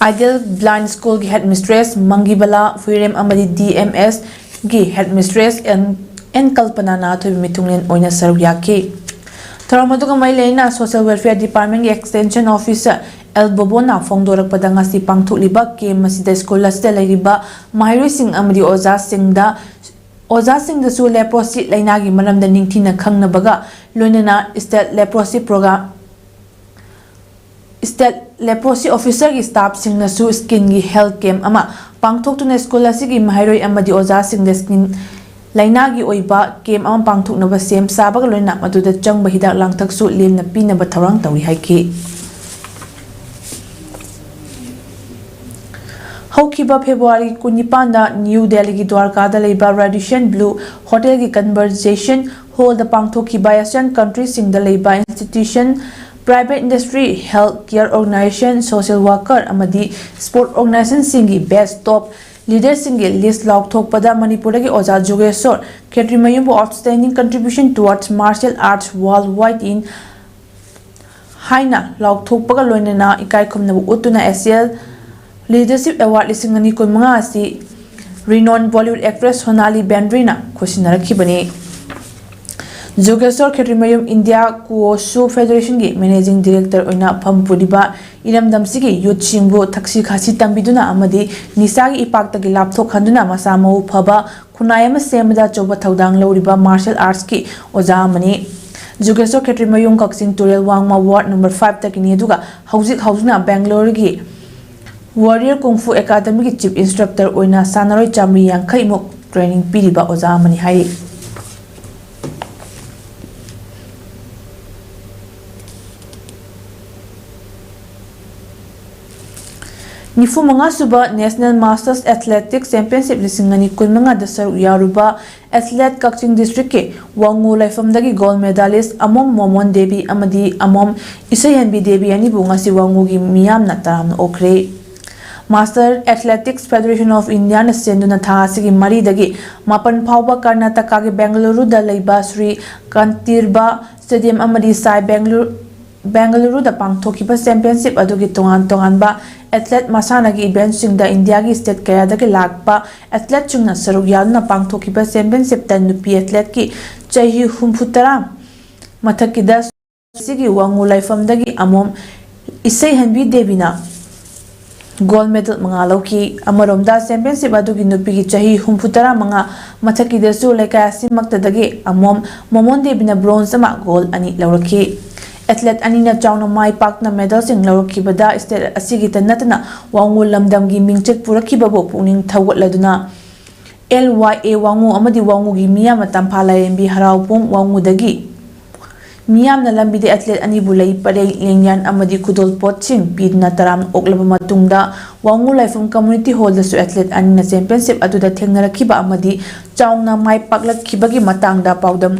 Ideal Blind Schoolꯒꯤ Headmistress ꯃꯪꯒꯤꯕꯂꯥ ꯍꯨꯏꯔꯦꯝ ꯑꯃꯗꯤ D M Sꯒꯤ Headmistress N, N ꯀꯜꯄꯅꯥꯅ ꯑꯊꯣꯏꯕ ꯃꯤꯊꯨꯡꯂꯦꯟ ꯑꯣꯏꯅ ꯁꯔꯨꯛ ꯌꯥꯈꯤ꯫ ꯊꯧꯔꯝ ꯑꯗꯨꯒ ꯃꯔꯤ ꯂꯩꯅꯅ Social Welfare Departmentꯀꯤ Extension Officer ꯑꯦꯜ ꯕꯣꯕꯣꯅ ꯐꯣꯡꯗꯣꯔꯛꯄꯗ, ꯉꯁꯤ ꯄꯥꯡꯊꯣꯛꯂꯤꯕ camp ꯑꯁꯤꯗ school ꯑꯁꯤꯗ ꯂꯩꯔꯤꯕ ꯃꯍꯩꯔꯣꯏꯁꯤꯡ ꯑꯃꯗꯤ ꯑꯣꯖꯥꯁꯤꯡꯗ, ꯑꯣꯖꯥꯁꯤꯡꯗꯁꯨ leprosy ꯂꯩꯅꯥꯒꯤ ꯃꯔꯝꯗ ꯅꯤꯡꯊꯤꯅ ꯈꯪꯅꯕꯒ ꯂꯣꯏꯅꯅ State Leprosy Program, State Leprosy Officerꯒꯤ staffꯁꯤꯡꯅꯁꯨ skinꯒꯤ health camp ꯑꯃ ꯄꯥꯡꯊꯣꯛꯇꯨꯅ school ꯑꯁꯤꯒꯤ ꯃꯍꯩꯔꯣꯏ ꯑꯃꯗꯤ ꯑꯣꯖꯥꯁꯤꯡꯗ skin ꯂꯩꯅꯥꯒꯤ ꯑꯣꯏꯕ camp ꯑꯃ ꯄꯥꯡꯊꯣꯛꯅꯕ ꯁꯦꯝ ꯁꯥꯕꯒ ꯂꯣꯏꯅꯅ ꯃꯗꯨꯗ ꯆꯪꯕ ꯍꯤꯗꯥꯛ ꯂꯥꯡꯊꯛꯁꯨ ꯂꯦꯝꯅ ꯄꯤꯅꯕ ꯊꯧꯔꯥꯡ ꯇꯧꯔꯤ ꯍꯥꯏꯈꯤ꯫ ꯍꯧꯈꯤꯕ February ꯀꯨꯟꯅꯤꯄꯥꯟꯗ New Delhiꯒꯤ ꯗ꯭ꯋꯥꯔꯀꯥꯗ ꯂꯩꯕ Radisson Blu Hotelꯒꯤ Conversation Hallꯗ ꯄꯥꯡꯊꯣꯛꯈꯤꯕ Asian countryꯁꯤꯡꯗ ꯂꯩꯕ institution, private industry, health care organization, social worker ꯑꯃꯗꯤ sport organizationꯁꯤꯡꯒꯤ best top leaderꯁꯤꯡꯒꯤ list ꯂꯥꯎꯊꯣꯛꯄꯗ ꯃꯅꯤꯄꯨꯔꯗꯒꯤ ꯑꯣꯖꯥ Jugeshor ꯈꯦꯇ꯭ꯔꯤꯃꯌꯨꯝꯕꯨ Outstanding Contribution Towards Martial Arts Worldwide in ꯍꯥꯏꯅ ꯂꯥꯎꯊꯣꯛꯄꯒ ꯂꯣꯏꯅꯅ ꯏꯀꯥꯏ ꯈꯨꯝꯅꯕ ꯎꯠꯇꯨꯅ Asian Leadership Award ꯂꯤꯁꯤꯡ ꯑꯅꯤ ꯀꯨꯟꯃꯉꯥ ꯑꯁꯤ Renowned Bollywood actress Sonali Bendre ꯅ ꯈꯨꯠꯁꯤꯟꯅꯔꯛꯈꯤꯕꯅꯤ꯫ ꯖꯣꯒꯦꯁ꯭ꯋꯔ ꯈꯦꯇ꯭ꯔꯤꯃꯌꯨꯝ ꯏꯟꯗꯤꯌꯥ ꯀꯨꯑꯣꯁꯨ ꯐꯦꯗꯔꯦꯁꯟꯒꯤ ꯃꯦꯅꯦꯖꯤꯡ ꯗꯤꯔꯦꯛꯇꯔ ꯑꯣꯏꯅ ꯐꯝ ꯄꯨꯔꯤꯕ ꯏꯔꯝꯗꯝꯁꯤꯒꯤ ꯌꯨꯠꯁꯤꯡꯕꯨ ꯊꯛꯁꯤ ꯈꯥꯁꯤ ꯇꯝꯕꯤꯗꯨꯅ ꯑꯃꯗꯤ ꯅꯤꯁꯥꯒꯤ ꯏꯄꯥꯛꯇꯒꯤ ꯂꯥꯞꯊꯣꯛꯍꯟꯗꯨꯅ ꯃꯁꯥ ꯃꯎ ꯐꯕ ꯈꯨꯟꯅꯥꯏ ꯑꯃ ꯁꯦꯝꯕꯗ ꯑꯆꯧꯕ ꯊꯧꯗꯥꯡ ꯂꯧꯔꯤꯕ ꯃꯥꯔꯁꯦꯜ ꯑꯥꯔꯠꯁꯀꯤ ꯑꯣꯖꯥ ꯑꯃꯅꯤ꯫ ꯖꯨꯒꯦꯁ꯭ꯋꯔ ꯈꯦꯇ꯭ꯔꯤꯃꯌꯨꯝ ꯀꯛꯆꯤꯡ ꯇꯨꯔꯦꯜ ꯋꯥꯡꯃ ꯋꯥꯔꯗ ꯅꯝꯕꯔ ꯐꯥꯏꯚꯇꯒꯤꯅꯤ, ꯑꯗꯨꯒ ꯍꯧꯖꯤꯛ ꯍꯧꯖꯤꯛꯅ ꯕꯦꯡꯒꯂꯣꯔꯒꯤ ꯋꯥꯔꯤꯌꯔ ꯀꯨꯡꯐꯨ ꯑꯦꯀꯥꯗꯃꯤꯒꯤ ꯆꯤꯐ ꯏꯟꯁꯇ꯭ꯔꯛꯇꯔ ꯑꯣꯏꯅ ꯁꯥꯟꯅꯔꯣꯏ ꯆꯥꯃꯔꯤ ꯌꯥꯡꯈꯩꯃꯨꯛ ꯇ꯭ꯔꯦꯅꯤꯡ ꯄꯤꯔꯤꯕ ꯑꯣꯖꯥ ꯑꯃꯅꯤ ꯍꯥꯏꯔꯤ꯫ ꯅꯤꯐꯨ ꯃꯉꯥ ꯁꯨꯕ ꯅꯦꯁꯅꯦꯜ ꯃꯥꯁꯇꯔꯁ ꯑꯦꯊꯂꯦꯇꯤꯛꯁ ꯆꯦꯝꯄꯤꯌꯟꯁꯤꯞ ꯂꯤꯁꯤꯡ ꯑꯅꯤ ꯀꯨꯟꯃꯉꯥꯗ ꯁꯔꯨꯛ ꯌꯥꯔꯨꯕ ꯑꯦꯊꯂꯦꯠ ꯀꯛꯆꯤꯡ ꯗꯤꯁꯇ꯭ꯔꯤꯛꯀꯤ ꯋꯥꯉꯨ ꯂꯩꯐꯝꯗꯒꯤ ꯒꯣꯜꯗ ꯃꯦꯗꯥꯂꯤꯁ ꯑꯃꯣꯝ ꯃꯣꯃꯣꯟ ꯗꯦꯕꯤ ꯑꯃꯗꯤ ꯑꯃꯣꯝ ꯏꯁꯩꯍꯟꯕꯤ ꯗꯦꯕꯤ ꯑꯅꯤꯕꯨ ꯉꯁꯤ ꯋꯥꯉꯨꯒꯤ ꯃꯤꯌꯥꯝꯅ ꯇꯔꯥꯝꯅ ꯑꯣꯛꯈ꯭ꯔꯦ꯫ ꯃꯥꯁꯇꯔ ꯑꯦꯊꯂꯦꯇꯤꯛꯁ ꯐꯦꯗꯔꯦꯁꯟ ꯑꯣꯐ ꯏꯟꯗꯤꯌꯥꯅ ꯁꯦꯟꯗꯨꯅ ꯊꯥ ꯑꯁꯤꯒꯤ ꯃꯔꯤꯗꯒꯤ ꯃꯥꯄꯟ ꯐꯥꯎꯕ ꯀꯔꯅꯥꯇꯀꯥꯒꯤ ꯕꯦꯡꯒꯂꯨꯔꯨꯗ ꯂꯩꯕ ꯁ꯭ꯔꯤ ꯀꯥꯟꯇꯤꯔꯕꯥ ꯁ꯭ꯇꯦꯗꯤꯌꯝ ꯑꯃꯗꯤ ꯁꯥꯏ ꯕꯦꯡꯒꯂꯨꯔꯨ ꯕꯦꯡꯒꯂꯨꯔꯨꯗ ꯄꯥꯡꯊꯣꯛꯈꯤꯕ ꯆꯦꯝꯄꯤꯌꯟꯁꯤꯞ ꯑꯗꯨꯒꯤ ꯇꯣꯉꯥꯟ ꯇꯣꯉꯥꯟꯕ ꯑꯦꯊꯂꯦꯠ ꯃꯁꯥꯟꯅꯒꯤ ꯏꯚꯦꯟꯠꯁꯤꯡꯗ ꯏꯟꯗꯤꯌꯥꯒꯤ ꯁ꯭ꯇꯦꯠ ꯀꯌꯥꯗꯒꯤ ꯂꯥꯛꯄ ꯑꯦꯊꯂꯦꯠꯁꯤꯡꯅ ꯁꯔꯨꯛ ꯌꯥꯗꯨꯅ ꯄꯥꯡꯊꯣꯛꯈꯤꯕ ꯆꯦꯝꯄꯤꯌꯟꯁꯤꯞꯇ ꯅꯨꯄꯤ ꯑꯦꯊꯂꯦꯠꯀꯤ ꯆꯍꯤ ꯍꯨꯝꯐꯨꯇꯔꯥ ꯃꯊꯛꯀꯤꯗ ꯑꯁꯤꯒꯤ ꯋꯥꯉꯨ ꯂꯥꯏꯐꯝꯗꯒꯤ ꯑꯃꯣꯝ ꯏꯁꯩꯍꯟꯕꯤ ꯗꯦꯕꯤꯅ ꯒꯣꯜꯗ ꯃꯦꯗꯜ ꯃꯉꯥ ꯂꯧꯈꯤ꯫ ꯑꯃꯔꯣꯝꯗ, ꯆꯦꯝꯄꯤꯌꯟꯁꯤꯞ ꯑꯗꯨꯒꯤ ꯅꯨꯄꯤꯒꯤ ꯆꯍꯤ ꯍꯨꯝꯐꯨꯇꯔꯥ ꯃꯉꯥ ꯃꯊꯛꯀꯤꯗꯁꯨ ꯂꯩꯀꯥꯏ ꯑꯁꯤꯃꯛꯇꯗꯒꯤ ꯑꯃꯣꯝ ꯃꯣꯃꯣꯟ ꯗꯦꯕꯤꯅ ꯕ꯭ꯔꯣꯟꯖ ꯑꯃ, ꯒꯣꯜꯗ ꯑꯅꯤ ꯂꯧꯔꯛꯈꯤ꯫ ꯑꯦꯊꯂꯦꯠ ꯑꯅꯤꯅ ꯆꯥꯎꯅ ꯃꯥꯏ ꯄꯥꯛꯅ ꯃꯦꯗꯜꯁꯤꯡ ꯂꯧꯔꯛꯈꯤꯕꯗ ꯁ꯭ꯇꯦꯠ ꯑꯁꯤꯒꯤꯇ ꯅꯠꯇꯅ ꯋꯥꯉꯨ ꯂꯝꯗꯝꯒꯤ ꯃꯤꯡꯆꯠ ꯄꯨꯔꯛꯈꯤꯕꯕꯨ ꯄꯨꯛꯅꯤꯡ ꯊꯧꯒꯠꯂꯗꯨꯅ ꯑꯦꯜ ꯋꯥꯏ ꯑꯦ ꯋꯥꯉꯨ ꯑꯃꯗꯤ ꯋꯥꯉꯨꯒꯤ ꯃꯤꯌꯥꯝꯅ ꯇꯝꯐꯥ ꯂꯥꯏꯔꯦꯝꯕꯤ ꯍꯔꯥꯎꯕꯨꯡ ꯋꯥꯉꯨꯗꯒꯤ ꯃꯤꯌꯥꯝꯅ ꯂꯝꯕꯤꯗ ꯑꯦꯊꯂꯦꯠ ꯑꯅꯤꯕꯨ ꯂꯩ ꯄꯔꯦꯡ, ꯂꯦꯡꯌꯥꯟ ꯑꯃꯗꯤ ꯈꯨꯗꯣꯜꯄꯣꯠꯁꯤꯡ ꯄꯤꯗꯨꯅ ꯇꯔꯥꯝꯅ ꯑꯣꯛꯂꯕ ꯃꯇꯨꯡꯗ, ꯋꯥꯉꯨ ꯂꯥꯏꯐꯝ ꯀꯝꯃ꯭ꯌꯨꯅꯤꯇꯤ ꯍꯣꯜꯗꯁꯨ ꯑꯦꯊꯂꯦꯠ ꯑꯅꯤꯅ ꯆꯦꯝꯄꯤꯌꯟꯁꯤꯞ ꯑꯗꯨꯗ ꯊꯦꯡꯅꯔꯛꯈꯤꯕ ꯑꯃꯗꯤ ꯆꯥꯎꯅ ꯃꯥꯏ ꯄꯥꯛꯂꯛꯈꯤꯕꯒꯤ ꯃꯇꯥꯡꯗ ꯄꯥꯎꯗꯝ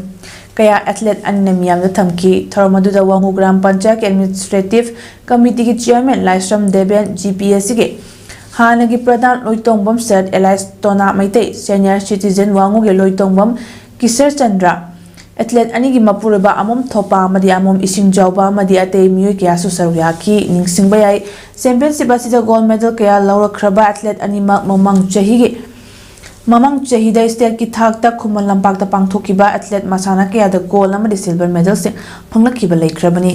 ꯀꯌꯥ ꯑꯦꯊꯂꯦꯠ ꯑꯅꯤꯅ ꯃꯤꯌꯥꯝꯗ ꯊꯝꯈꯤ꯫ ꯊꯧꯔꯝ ꯑꯗꯨꯗ ꯋꯥꯉꯨ ꯒ꯭ꯔꯥꯝ ꯄꯟꯆꯥꯌꯠꯀꯤ ꯑꯦꯗꯃꯤꯅꯤꯁꯇ꯭ꯔꯦꯇꯤꯚ ꯀꯃꯤꯇꯤꯒꯤ chairman Laishram Deven, G P S ꯁꯤꯒꯤ ꯍꯥꯟꯅꯒꯤ pradhan Loitongbam Set alias Tona Meitei, senior citizen ꯋꯥꯉꯨꯒꯤ ꯂꯣꯏꯇꯣꯡꯕꯝ ꯀꯤꯁꯔ ꯆꯟꯗ꯭ꯔ, ꯑꯦꯊꯂꯦꯠ ꯑꯅꯤꯒꯤ ꯃꯄꯨꯔꯣꯏꯕ ꯑꯃꯣꯝ ꯊꯣꯄꯥ ꯑꯃꯗꯤ ꯑꯃꯣꯝ ꯏꯁꯤꯡ ꯆꯥꯎꯕ ꯑꯃꯗꯤ ꯑꯇꯩ ꯃꯤꯑꯣꯏ ꯀꯌꯥꯁꯨ ꯁꯔꯨꯛ ꯌꯥꯈꯤ꯫ ꯅꯤꯡꯁꯤꯡꯕ ꯌꯥꯏ, ꯆꯦꯝꯄꯤꯌꯟꯁꯤꯞ ꯑꯁꯤꯗ ꯒꯣꯜꯗ ꯃꯦꯗꯜ ꯀꯌꯥ ꯂꯧꯔꯛꯈ꯭ꯔꯕ ꯑꯦꯊꯂꯦꯠ ꯑꯅꯤꯃꯛ ꯃꯃꯥꯡ ꯆꯍꯤꯒꯤ ꯃꯃꯥꯡ ꯆꯍꯤꯗ stateꯀꯤ ꯊꯥꯛꯇ ꯈꯨꯃꯟ ꯂꯝꯄꯥꯛꯇ ꯄꯥꯡꯊꯣꯛꯈꯤꯕ athlete ꯃꯁꯥꯟꯅ ꯀꯌꯥꯗ gold ꯑꯃꯗꯤ silver medalꯁꯤꯡ ꯐꯪꯂꯛꯈꯤꯕ ꯂꯩꯈ꯭ꯔꯕꯅꯤ꯫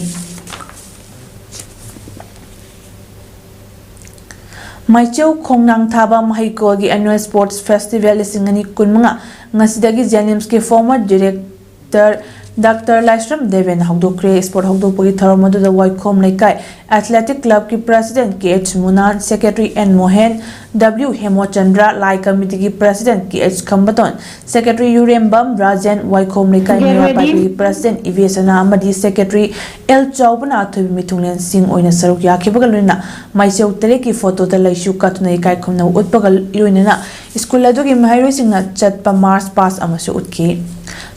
ꯃꯥꯏꯆꯧ ꯈꯣꯡꯅꯥꯡ ꯊꯥꯕ ꯃꯍꯩꯀꯣꯜꯒꯤ annual sports festival ꯂꯤꯁꯤꯡ ꯑꯅꯤ ꯀꯨꯟꯃꯉꯥ ꯉꯁꯤꯗꯒꯤ JNIMSꯀꯤ former director Doctor ꯂꯥꯏꯁ꯭ꯔꯝ ꯗꯦꯕꯦꯟꯅ ꯍꯧꯗꯣꯛꯈ꯭ꯔꯦ꯫ Sport ꯍꯧꯗꯣꯛꯄꯒꯤ ꯊꯧꯔꯝ ꯑꯗꯨꯗ ꯋꯥꯏꯈꯣꯝ ꯂꯩꯀꯥꯏ athletic clubꯀꯤ president KH ꯃꯨꯅꯥꯟ, secretary N ꯃꯣꯍꯦꯟ, W ꯍꯦꯃꯣꯆꯟꯗ꯭ꯔ, ꯂꯥꯏ committeeꯒꯤ president KH ꯈꯝꯕꯇꯣꯟ, secretary ꯌꯨꯔꯦꯝꯕꯝ ꯔꯥꯖꯦꯟ, ꯋꯥꯏꯈꯣꯝ ꯂꯩꯀꯥꯏ ꯃꯤꯔꯥ ꯄꯥꯏꯕꯤꯒꯤ president ꯏꯕꯦꯁꯅꯥ ꯑꯃꯗꯤ secretary L ꯆꯥꯎꯕꯅ ꯑꯊꯣꯏꯕ ꯃꯤꯊꯨꯡꯂꯦꯟꯁꯤꯡ ꯑꯣꯏꯅ ꯁꯔꯨꯛ ꯌꯥꯈꯤꯕꯒ ꯂꯣꯏꯅꯅ ꯃꯥꯏꯆꯧ ꯇꯔꯦꯠꯀꯤ photoꯗ ꯂꯩꯁꯨ ꯀꯠꯇꯨꯅ ꯏꯀꯥꯏ ꯈꯨꯝꯅꯕ ꯎꯠꯄꯒ ꯂꯣꯏꯅꯅ school ꯑꯗꯨꯒꯤ ꯃꯍꯩꯔꯣꯏꯁꯤꯡꯅ ꯆꯠꯄ march past ꯑꯃꯁꯨ ꯎꯠꯈꯤ꯫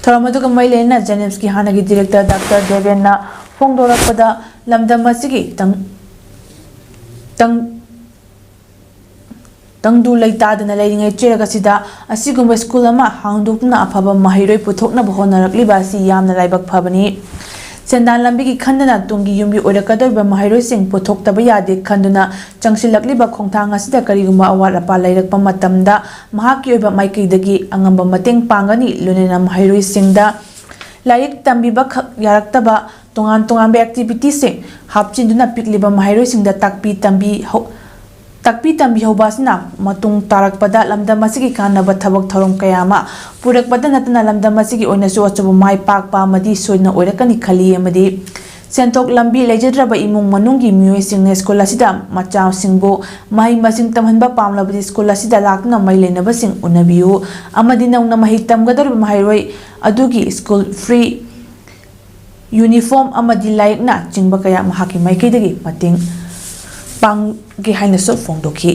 ꯊꯧꯔꯝ ꯑꯗꯨꯒ ꯃꯔꯤ ꯂꯩꯅꯅ JNIMSꯀꯤ ꯍꯥꯟꯅꯒꯤ director Doctor ꯗꯦꯕꯦꯟꯅ ꯐꯣꯡꯗꯣꯔꯛꯄꯗ, ꯂꯝꯗꯝ ꯑꯁꯤꯒꯤ ꯇꯪ-, ꯇꯪ-, ꯇꯪꯗꯨ ꯂꯩꯇꯥꯗꯅ ꯂꯩꯔꯤꯉꯩ ꯆꯩꯔꯛ ꯑꯁꯤꯗ ꯑꯁꯤꯒꯨꯝꯕ school ꯑꯃ ꯍꯥꯡꯗꯣꯛꯇꯨꯅ ꯑꯐꯕ ꯃꯍꯩꯔꯣꯏ ꯄꯨꯊꯣꯛꯅꯕ ꯍꯣꯠꯅꯔꯛꯂꯤꯕ ꯑꯁꯤ ꯌꯥꯝꯅ ꯂꯥꯏꯕꯛ ꯐꯕꯅꯤ꯫ ꯁꯦꯟꯗꯥꯟ ꯂꯝꯕꯤꯒꯤ ꯈꯟꯗꯅ ꯇꯨꯡꯒꯤ ꯌꯨꯝꯕꯤ ꯑꯣꯏꯔꯛꯀꯗꯧꯔꯤꯕ ꯃꯍꯩꯔꯣꯏꯁꯤꯡ ꯄꯨꯊꯣꯛꯇꯕ ꯌꯥꯗꯦ ꯈꯟꯗꯨꯅ ꯆꯪꯁꯤꯜꯂꯛꯂꯤꯕ ꯈꯣꯡꯊꯥꯡ ꯑꯁꯤꯗ ꯀꯔꯤꯒꯨꯝꯕ ꯑꯋꯥꯠ ꯑꯄꯥ ꯂꯩꯔꯛꯄ ꯃꯇꯝꯗ ꯃꯍꯥꯛꯀꯤ ꯑꯣꯏꯕ ꯃꯥꯏꯀꯩꯗꯒꯤ ꯑꯉꯝꯕ ꯃꯇꯦꯡ ꯄꯥꯡꯒꯅꯤ꯫ ꯂꯣꯏꯅꯅ ꯃꯍꯩꯔꯣꯏꯁꯤꯡꯗ ꯂꯥꯏꯔꯤꯛ ꯇꯝꯕꯤꯕ ꯈꯛ ꯌꯥꯔꯛꯇꯕ ꯇꯣꯉꯥꯟ ꯇꯣꯉꯥꯟꯕ activityꯁꯤꯡ ꯍꯥꯞꯆꯤꯟꯗꯨꯅ ꯄꯤꯛꯂꯤꯕ ꯃꯍꯩꯔꯣꯏꯁꯤꯡꯗ ꯇꯥꯛꯄꯤ ꯇꯝꯕꯤ ꯍꯧ-, ꯇꯥꯛꯄꯤ ꯇꯝꯕꯤꯍꯧꯕ ꯑꯁꯤꯅ ꯃꯇꯨꯡ ꯇꯥꯔꯛꯄꯗ ꯂꯝꯗꯝ ꯑꯁꯤꯒꯤ ꯀꯥꯟꯅꯕ ꯊꯕꯛ ꯊꯧꯔꯝ ꯀꯌꯥ ꯑꯃ ꯄꯨꯔꯛꯄꯗ ꯅꯠꯇꯅ ꯂꯝꯗꯝ ꯑꯁꯤꯒꯤ ꯑꯣꯏꯅꯁꯨ ꯑꯆꯧꯕ ꯃꯥꯏ ꯄꯥꯛꯄ ꯑꯃꯗꯤ ꯁꯣꯏꯗꯅ ꯑꯣꯏꯔꯛꯀꯅꯤ ꯈꯜꯂꯤ꯫ ꯑꯃꯗꯤ ꯁꯦꯟꯊꯣꯛ ꯂꯝꯕꯤ ꯂꯩꯖꯗ꯭ꯔꯕ ꯏꯃꯨꯡ ꯃꯅꯨꯡꯒꯤ ꯃꯤꯑꯣꯏꯁꯤꯡꯅ school ꯑꯁꯤꯗ ꯃꯆꯥꯁꯤꯡꯕꯨ ꯃꯍꯩ ꯃꯁꯤꯡ ꯇꯝꯍꯟꯕ ꯄꯥꯝꯂꯕꯗꯤ school ꯑꯁꯤꯗ ꯂꯥꯛꯇꯨꯅ ꯃꯔꯤ ꯂꯩꯅꯕꯁꯤꯡ ꯎꯅꯕꯤꯌꯨ ꯑꯃꯗꯤ ꯅꯧꯅ ꯃꯍꯩ ꯇꯝꯒꯗꯧꯔꯤꯕ ꯃꯍꯩꯔꯣꯏ ꯑꯗꯨꯒꯤ school free uniform ꯑꯃꯗꯤ ꯂꯥꯏꯔꯤꯛꯅ ꯆꯤꯡꯕ ꯀꯌꯥ ꯃꯍꯥꯛꯀꯤ ꯃꯥꯏꯀꯩꯗꯒꯤ ꯃꯇꯦꯡ ꯄꯥꯡꯒꯦ ꯍꯥꯏꯅꯁꯨ ꯐꯣꯡꯗꯣꯛꯈꯤ꯫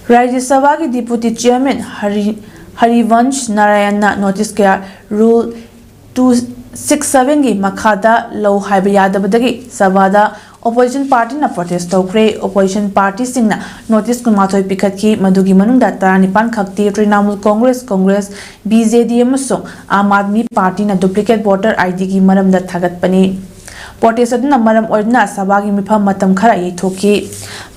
ꯔꯥꯖ꯭ꯌ ꯁꯚꯥꯒꯤ deputy chairman Harry-, Harivansh ꯅꯥꯔꯥꯌꯟꯅ notice ꯀꯌꯥ rule two six sevenꯒꯤ ꯃꯈꯥꯗ ꯂꯧ ꯍꯥꯏꯕ ꯌꯥꯗꯕꯗꯒꯤ ꯁꯚꯥꯗ opposition partyꯅ protest ꯇꯧꯈ꯭ꯔꯦ꯫ Opposition partyꯁꯤꯡꯅ notice ꯀꯨꯟꯃꯥꯊꯣꯏ ꯄꯤꯈꯠꯈꯤ꯫ ꯃꯗꯨꯒꯤ ꯃꯅꯨꯡꯗ ꯇꯔꯥꯅꯤꯄꯥꯟ ꯈꯛꯇꯤ ꯇ꯭ꯔꯤꯅꯥꯃꯨꯜ ꯀꯣꯡꯒ꯭ꯔꯦꯁ, ꯀꯣꯡꯒ꯭ꯔꯦꯁ, BJD ꯑꯃꯁꯨꯡ ꯑꯥꯝ ꯑꯥꯗꯃꯤ ꯄꯥꯔꯇꯤꯅ duplicate voter IDꯒꯤ ꯃꯔꯝꯗ ꯊꯥꯒꯠꯄꯅꯤ꯫ Protest ꯑꯗꯨꯅ ꯃꯔꯝ ꯑꯣꯏꯗꯨꯅ ꯁꯚꯥꯒꯤ ꯃꯤꯐꯝ ꯃꯇꯝ ꯈꯔ ꯌꯩꯊꯣꯛꯈꯤ꯫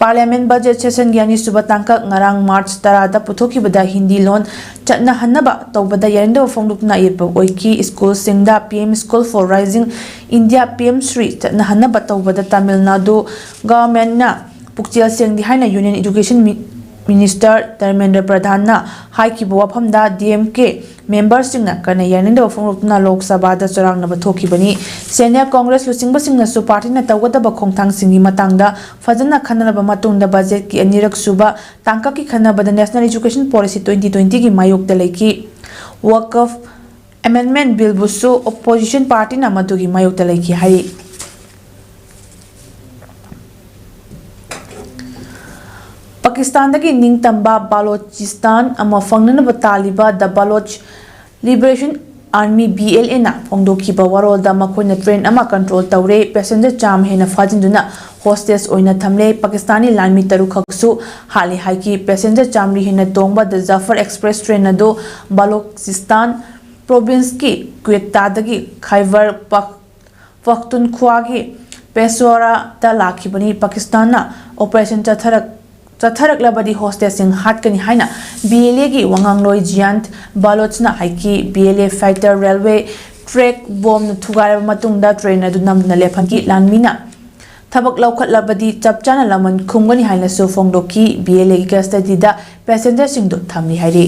Parliament budget session ꯒꯤ ꯑꯅꯤꯁꯨꯕ ꯇꯥꯡꯀꯛ ꯉꯔꯥꯡ March ꯇꯔꯥꯗ ꯄꯨꯊꯣꯛꯈꯤꯕꯗ ꯍꯤꯟꯗꯤ ꯂꯣꯟ ꯆꯠꯅꯍꯟꯅꯕ ꯇꯧꯕꯗ ꯌꯥꯅꯤꯡꯗꯕ ꯐꯣꯡꯗꯣꯛꯇꯨꯅ ꯑꯌꯦꯠꯄ ꯑꯣꯏꯈꯤ꯫ ꯁ꯭ꯀꯨꯜꯁꯤꯡꯗ P M School for Rising India, P M Shri ꯆꯠꯅꯍꯟꯅꯕ ꯇꯧꯕꯗ ꯇꯥꯃꯤꯜ ꯅꯥꯗꯨ ꯒꯚꯔꯟꯃꯦꯟꯠꯅ ꯄꯨꯛꯆꯦꯜ ꯁꯦꯡꯗꯦ ꯍꯥꯏꯅ Union Education Mi-, Minister Dharmendra ꯄ꯭ꯔꯙꯥꯟꯅ ꯍꯥꯏꯈꯤꯕ ꯋꯥꯐꯝꯗ D M K member ꯁꯤꯡꯅ ꯀꯟꯅ ꯌꯥꯅꯤꯡꯗꯕ ꯐꯣꯡꯗꯣꯛꯇꯨꯅ ꯂꯣꯛ ꯁꯚꯥꯗ ꯆꯔꯥꯡꯅꯕ ꯊꯣꯛꯈꯤꯕꯅꯤ꯫ Senior Congress ꯂꯨꯆꯤꯡꯕꯁꯤꯡꯅꯁꯨ party ꯅ ꯇꯧꯒꯗꯕ ꯈꯣꯡꯊꯥꯡꯁꯤꯡꯒꯤ ꯃꯇꯥꯡꯗ ꯐꯖꯅ ꯈꯟꯅꯔꯕ ꯃꯇꯨꯡꯗ budget ꯀꯤ ꯑꯅꯤꯔꯛ ꯁꯨꯕ ꯇꯥꯡꯀꯛꯀꯤ ꯈꯟꯅꯕꯗ National Education Policy twenty twenty ꯒꯤ ꯃꯥꯌꯣꯛꯇ ꯂꯩꯈꯤ꯫ Waqf Amendment Bill ꯕꯨꯁꯨ opposition party ꯅ ꯃꯗꯨꯒꯤ ꯃꯥꯌꯣꯛꯇ ꯂꯩꯈꯤ ꯍꯥꯏꯔꯤ꯫ ꯄꯥꯀꯤꯁꯇꯥꯟꯗꯒꯤ ꯅꯤꯡꯇꯝꯕ ꯕꯥꯂꯣꯆꯤꯁꯇꯥꯟ ꯑꯃ ꯐꯪꯅꯅꯕ ꯇꯥꯜꯂꯤꯕ The Baloch Liberation Army, B L A ꯅ ꯐꯣꯡꯗꯣꯛꯈꯤꯕ ꯋꯥꯔꯣꯜꯗ ꯃꯈꯣꯏꯅ train ꯑꯃ control ꯇꯧꯔꯦ, passenger ꯆꯥꯝꯃ ꯍꯦꯟꯅ ꯐꯥꯖꯤꯟꯗꯨꯅ hostage ꯑꯣꯏꯅ ꯊꯝꯂꯦ, ꯄꯥꯀꯤꯁꯇꯥꯅꯤ ꯂꯥꯟꯃꯤ ꯇꯔꯨꯛ ꯈꯛꯁꯨ ꯍꯥꯠꯂꯦ ꯍꯥꯏꯈꯤ꯫ Passenger ꯆꯥꯃꯔꯤ ꯍꯦꯟꯅ ꯇꯣꯡꯕ The Zafar Express train ꯑꯗꯨ ꯕꯥꯂꯣꯆꯤꯁꯇꯥꯟ province ꯀꯤ ꯀ꯭ꯋꯦꯇꯥꯗꯒꯤ ꯈꯥꯏꯕꯔ ꯄꯈ-, ꯄꯈꯇꯨꯟꯈ꯭ꯋꯥꯒꯤ ꯄꯦꯁꯣꯔꯥꯗ ꯂꯥꯛꯈꯤꯕꯅꯤ꯫ ꯄꯥꯀꯤꯁꯇꯥꯟꯅ operation ꯆꯠꯊꯔꯛ-, ꯆꯠꯊꯔꯛꯂꯕꯗꯤ hostage ꯁꯤꯡ ꯍꯥꯠꯀꯅꯤ ꯍꯥꯏꯅ B L A ꯒꯤ ꯋꯥꯉꯥꯡꯂꯣꯏ ꯖꯤꯌꯥꯟꯠ ꯕꯥꯂꯣꯆꯅ ꯍꯥꯏꯈꯤ꯫ B L A fighter railway track bomb ꯅ ꯊꯨꯒꯥꯏꯔꯕ ꯃꯇꯨꯡꯗ train ꯑꯗꯨ ꯅꯝꯗꯨꯅ ꯂꯦꯞꯍꯟꯈꯤ꯫ ꯂꯥꯟꯃꯤꯅ ꯊꯕꯛ ꯂꯧꯈꯠꯂꯕꯗꯤ ꯆꯞ ꯆꯥꯅ ꯂꯃꯟ ꯈꯨꯝꯒꯅꯤ ꯍꯥꯏꯅꯁꯨ ꯐꯣꯡꯗꯣꯛꯈꯤ꯫ B L A ꯒꯤ custody ꯗ passenger ꯁꯤꯡꯗꯨ ꯊꯝꯂꯤ ꯍꯥꯏꯔꯤ꯫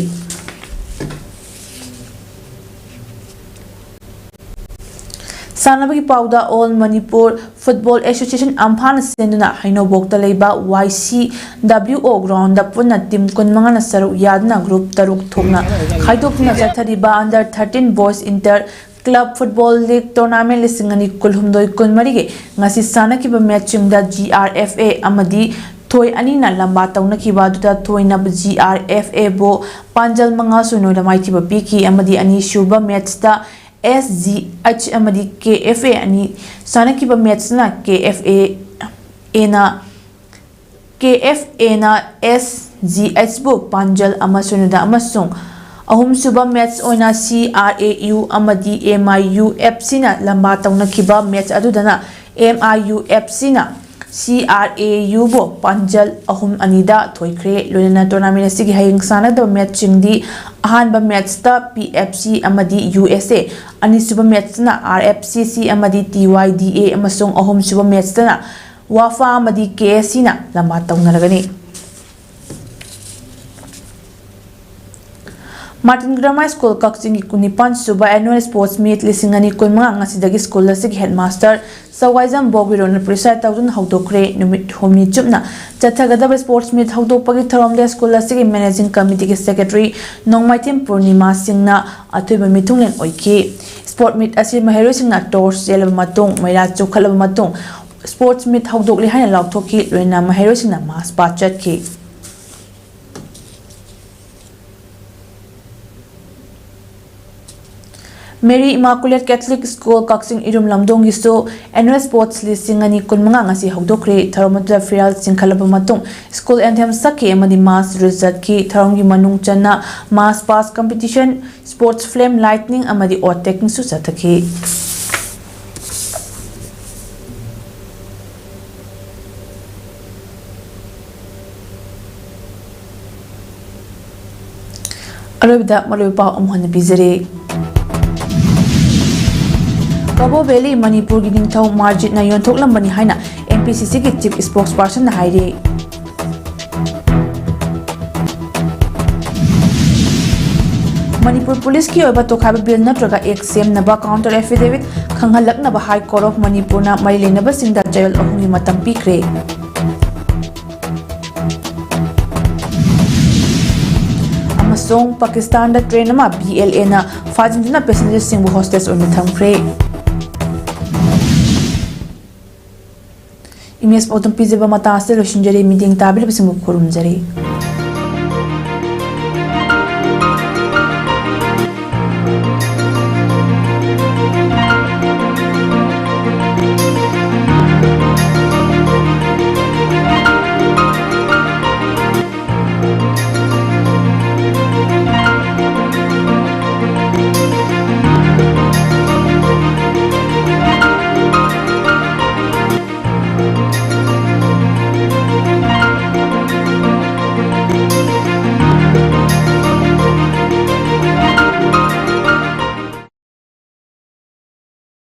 ꯁꯥꯟꯅꯕꯒꯤ ꯄꯥꯎꯗ, All Manipur Football Association, ꯑꯝꯐꯥꯅ ꯁꯤꯟꯗꯨꯅ ꯍꯩꯅꯧꯕꯣꯛꯇ ꯂꯩꯕ Y C W O ground ꯗ ꯄꯨꯟꯅ team ꯀꯨꯟꯃꯉꯥꯅ ꯁꯔꯨꯛ ꯌꯥꯗꯨꯅ group ꯇꯔꯨꯛ ꯊꯣꯛꯅ ꯈꯥꯏꯗꯣꯛꯇꯨꯅ ꯆꯠꯊꯔꯤꯕ Under thirteen Boys Inter Club Football League Tournament ꯂꯤꯁꯤꯡ ꯑꯅꯤ ꯀꯨꯟꯍꯨꯝꯗꯣꯏ ꯀꯨꯟꯃꯔꯤꯒꯤ ꯉꯁꯤ ꯁꯥꯟꯅꯈꯤꯕ match ꯁꯤꯡꯗ G R F A ꯑꯃꯗꯤ ꯊꯣꯏ ꯑꯅꯤꯅ ꯂꯝꯕꯥ ꯇꯧꯅꯈꯤꯕ ꯑꯗꯨꯗ ꯊꯣꯏꯅ G R F A ꯕꯨ ꯄꯥꯟꯖꯜ ꯃꯉꯥ ꯁꯤꯅꯣꯗ ꯃꯥꯏꯊꯤꯕ ꯄꯤꯈꯤ ꯑꯃꯗꯤ ꯑꯅꯤꯁꯨꯕ match ꯇ S G H ꯑꯃꯗꯤ K F A ꯑꯅꯤ ꯁꯥꯟꯅꯈꯤꯕ match ꯅ K F A, A ꯅ, K F A ꯅ S G H ꯕꯨ ꯄꯥꯟꯖꯜ ꯑꯃ ꯁꯤꯅꯣꯗ ꯑꯃꯁꯨꯡ ꯑꯍꯨꯝꯁꯨꯕ ꯃꯦꯠꯆ ꯑꯣꯏꯅ ꯁꯤ ꯑꯥꯔ ꯑꯦ ꯌꯨ ꯑꯃꯗꯤ ꯑꯦꯝ ꯑꯥꯏ ꯌꯨ ꯑꯦꯐ ꯁꯤꯅ ꯂꯝꯕꯥ ꯇꯧꯅꯈꯤꯕ ꯃꯦꯠꯆ ꯑꯗꯨꯗꯅ ꯑꯦꯝ ꯑꯥꯏ ꯌꯨ ꯑꯦꯐ ꯁꯤꯅ ꯁꯤ ꯑꯥꯔ ꯑꯦ ꯌꯨꯕꯨ ꯄꯥꯟꯖꯜ ꯑꯍꯨꯝ ꯑꯅꯤꯗ ꯊꯣꯏꯈ꯭ꯔꯦ꯫ ꯂꯣꯏꯅꯅ ꯇꯣꯔꯅꯥꯃꯦꯟ ꯑꯁꯤꯒꯤ ꯍꯌꯦꯡ ꯁꯥꯟꯅꯒꯗꯕ ꯃꯦꯠꯆꯁꯤꯡꯗꯤ ꯑꯍꯥꯟꯕ ꯃꯦꯠꯆꯇ ꯄꯤ ꯑꯦꯐ ꯁꯤ ꯑꯃꯗꯤ ꯌꯨ ꯑꯦꯁ ꯑꯦ, ꯑꯅꯤꯁꯨꯕ ꯃꯦꯠꯆꯇꯅ ꯑꯥꯔ ꯑꯦꯐ ꯁꯤ ꯁꯤ ꯑꯃꯗꯤ ꯇꯤ ꯋꯥꯏ ꯗꯤ ꯑꯦ ꯑꯃꯁꯨꯡ ꯑꯍꯨꯝꯁꯨꯕ ꯃꯦꯠꯆꯇꯅ ꯋꯥꯐꯥ ꯑꯃꯗꯤ ꯀꯦ ꯑꯦꯁ ꯁꯤꯅ ꯂꯝꯕꯥ ꯇꯧꯅꯔꯒꯅꯤ꯫ ꯃꯥꯔꯇꯤꯟ ꯒ꯭ꯔꯥꯃꯥ ꯁ꯭ꯀꯨꯜ ꯀꯛꯆꯤꯡꯒꯤ ꯀꯨꯟꯅꯤꯄꯥꯟ ꯁꯨꯕ annual sports meet ꯂꯤꯁꯤꯡ ꯑꯅꯤ ꯀꯨꯟꯃꯉꯥ ꯉꯁꯤꯗꯒꯤ ꯁ꯭ꯀꯨꯜ ꯑꯁꯤꯒꯤ ꯍꯦꯗꯃꯥꯁꯇꯔ ꯁꯧꯋꯥꯏꯖꯝ ꯕꯣꯕꯤꯔꯣꯅ ꯄ꯭ꯔꯤꯁꯥꯏꯗ ꯇꯧꯗꯨꯅ ꯍꯧꯗꯣꯛꯈ꯭ꯔꯦ꯫ ꯅꯨꯃꯤꯠ ꯍꯨꯝꯅꯤ ꯆꯨꯞꯅ ꯆꯠꯊꯒꯗꯕ sports meet ꯍꯧꯗꯣꯛꯄꯒꯤ ꯊꯧꯔꯝꯗ ꯁ꯭ꯀꯨꯜ ꯑꯁꯤꯒꯤ managing committeeꯒꯤ secretary ꯅꯣꯡꯃꯥꯏꯊꯦꯝ ꯄꯨꯔꯅꯤꯃꯥ ꯁꯤꯡꯅ ꯑꯊꯣꯏꯕ ꯃꯤꯊꯨꯡꯂꯦꯟ ꯑꯣꯏꯈꯤ꯫ Sport meet ꯑꯁꯤ ꯃꯍꯩꯔꯣꯏꯁꯤꯡꯅ torch ꯌꯦꯜꯂꯕ ꯃꯇꯨꯡ, ꯃꯩꯔꯥ ꯆꯨꯈꯠꯂꯕ ꯃꯇꯨꯡ sports meet ꯍꯧꯗꯣꯛꯂꯤ ꯍꯥꯏꯅ ꯂꯥꯎꯊꯣꯛꯈꯤ꯫ ꯂꯣꯏꯅꯅ ꯃꯍꯩꯔꯣꯏꯁꯤꯡꯅ march past ꯆꯠꯈꯤ꯫ ꯃꯦꯔꯤ ꯏꯃꯥꯀꯨꯂꯦꯠ ꯀꯦꯊꯂꯤꯛ ꯁ꯭ꯀꯨꯜ ꯀꯛꯆꯤꯡ ꯏꯔꯨꯝ ꯂꯝꯗꯣꯡꯒꯤꯁꯨ annual sports ꯂꯤꯁꯤꯡ ꯑꯅꯤ ꯀꯨꯟꯃꯉꯥ ꯉꯁꯤ ꯍꯧꯗꯣꯛꯈ꯭ꯔꯦ꯫ ꯊꯧꯔꯝ ꯑꯗꯨꯗ ꯐꯤꯔꯥꯜ ꯆꯤꯡꯈꯠꯂꯕ ꯃꯇꯨꯡ ꯁ꯭ꯀꯨꯜ anthem ꯁꯛꯈꯤ ꯑꯃꯗꯤ march drill ꯆꯠꯈꯤ꯫ ꯊꯧꯔꯝꯒꯤ ꯃꯅꯨꯡ ꯆꯟꯅ march past competition, sports film, lightning ꯑꯃꯗꯤ oath takingꯁꯨ ꯆꯠꯊꯈꯤ꯫ ꯑꯔꯣꯏꯕꯗ ꯃꯔꯨꯑꯣꯏꯕ ꯄꯥꯎ ꯑꯃꯨꯛ ꯍꯟꯅ ꯄꯤꯖꯔꯤ꯫ ꯀꯕꯣ ꯚꯦꯂꯤ ꯃꯅꯤꯄꯨꯔꯒꯤ ꯅꯤꯡꯊꯧ ꯃꯥꯔꯖꯤꯠꯅ ꯌꯣꯟꯊꯣꯛꯂꯝꯕꯅꯤ ꯍꯥꯏꯅ ꯑꯦꯝ ꯄꯤ ꯁꯤ ꯁꯤꯒꯤ chief spokespersonꯅ ꯍꯥꯏꯔꯤ꯫ ꯃꯅꯤꯄꯨꯔ ꯄꯨꯂꯤꯁꯀꯤ ꯑꯣꯏꯕ ꯇꯣꯈꯥꯏꯕ ꯕꯤꯜ ꯅꯠꯇ꯭ꯔꯒ act ꯁꯦꯝꯅꯕ counter affidavit ꯈꯪꯍꯜꯂꯛꯅꯕ High Court of ꯃꯅꯤꯄꯨꯔꯅ ꯃꯔꯤ ꯂꯩꯅꯕꯁꯤꯡꯗ ꯆꯌꯣꯜ ꯑꯍꯨꯝꯒꯤ ꯃꯇꯝ ꯄꯤꯈ꯭ꯔꯦ꯫ ꯑꯃꯁꯨꯡ ꯄꯥꯀꯤꯁꯇꯥꯟꯗ train ꯑꯃ ꯕꯤ ꯑꯦꯜ ꯑꯦꯅ ꯐꯥꯖꯤꯟꯗꯨꯅ passengerꯁꯤꯡꯕꯨ hostage ꯑꯣꯏꯅ ꯊꯝꯈ꯭ꯔꯦ꯫ Image ꯄꯥꯎꯗꯝ ꯄꯤꯖꯕ ꯃꯇꯥꯡ ꯑꯁꯤꯗ ꯂꯣꯏꯁꯤꯟꯖꯔꯦ꯫ ꯃꯤꯠꯌꯦꯡ ꯇꯥꯕꯤꯔꯤꯕꯁꯤꯡꯕꯨ ꯈꯨꯔꯨꯝꯖꯔꯤ꯫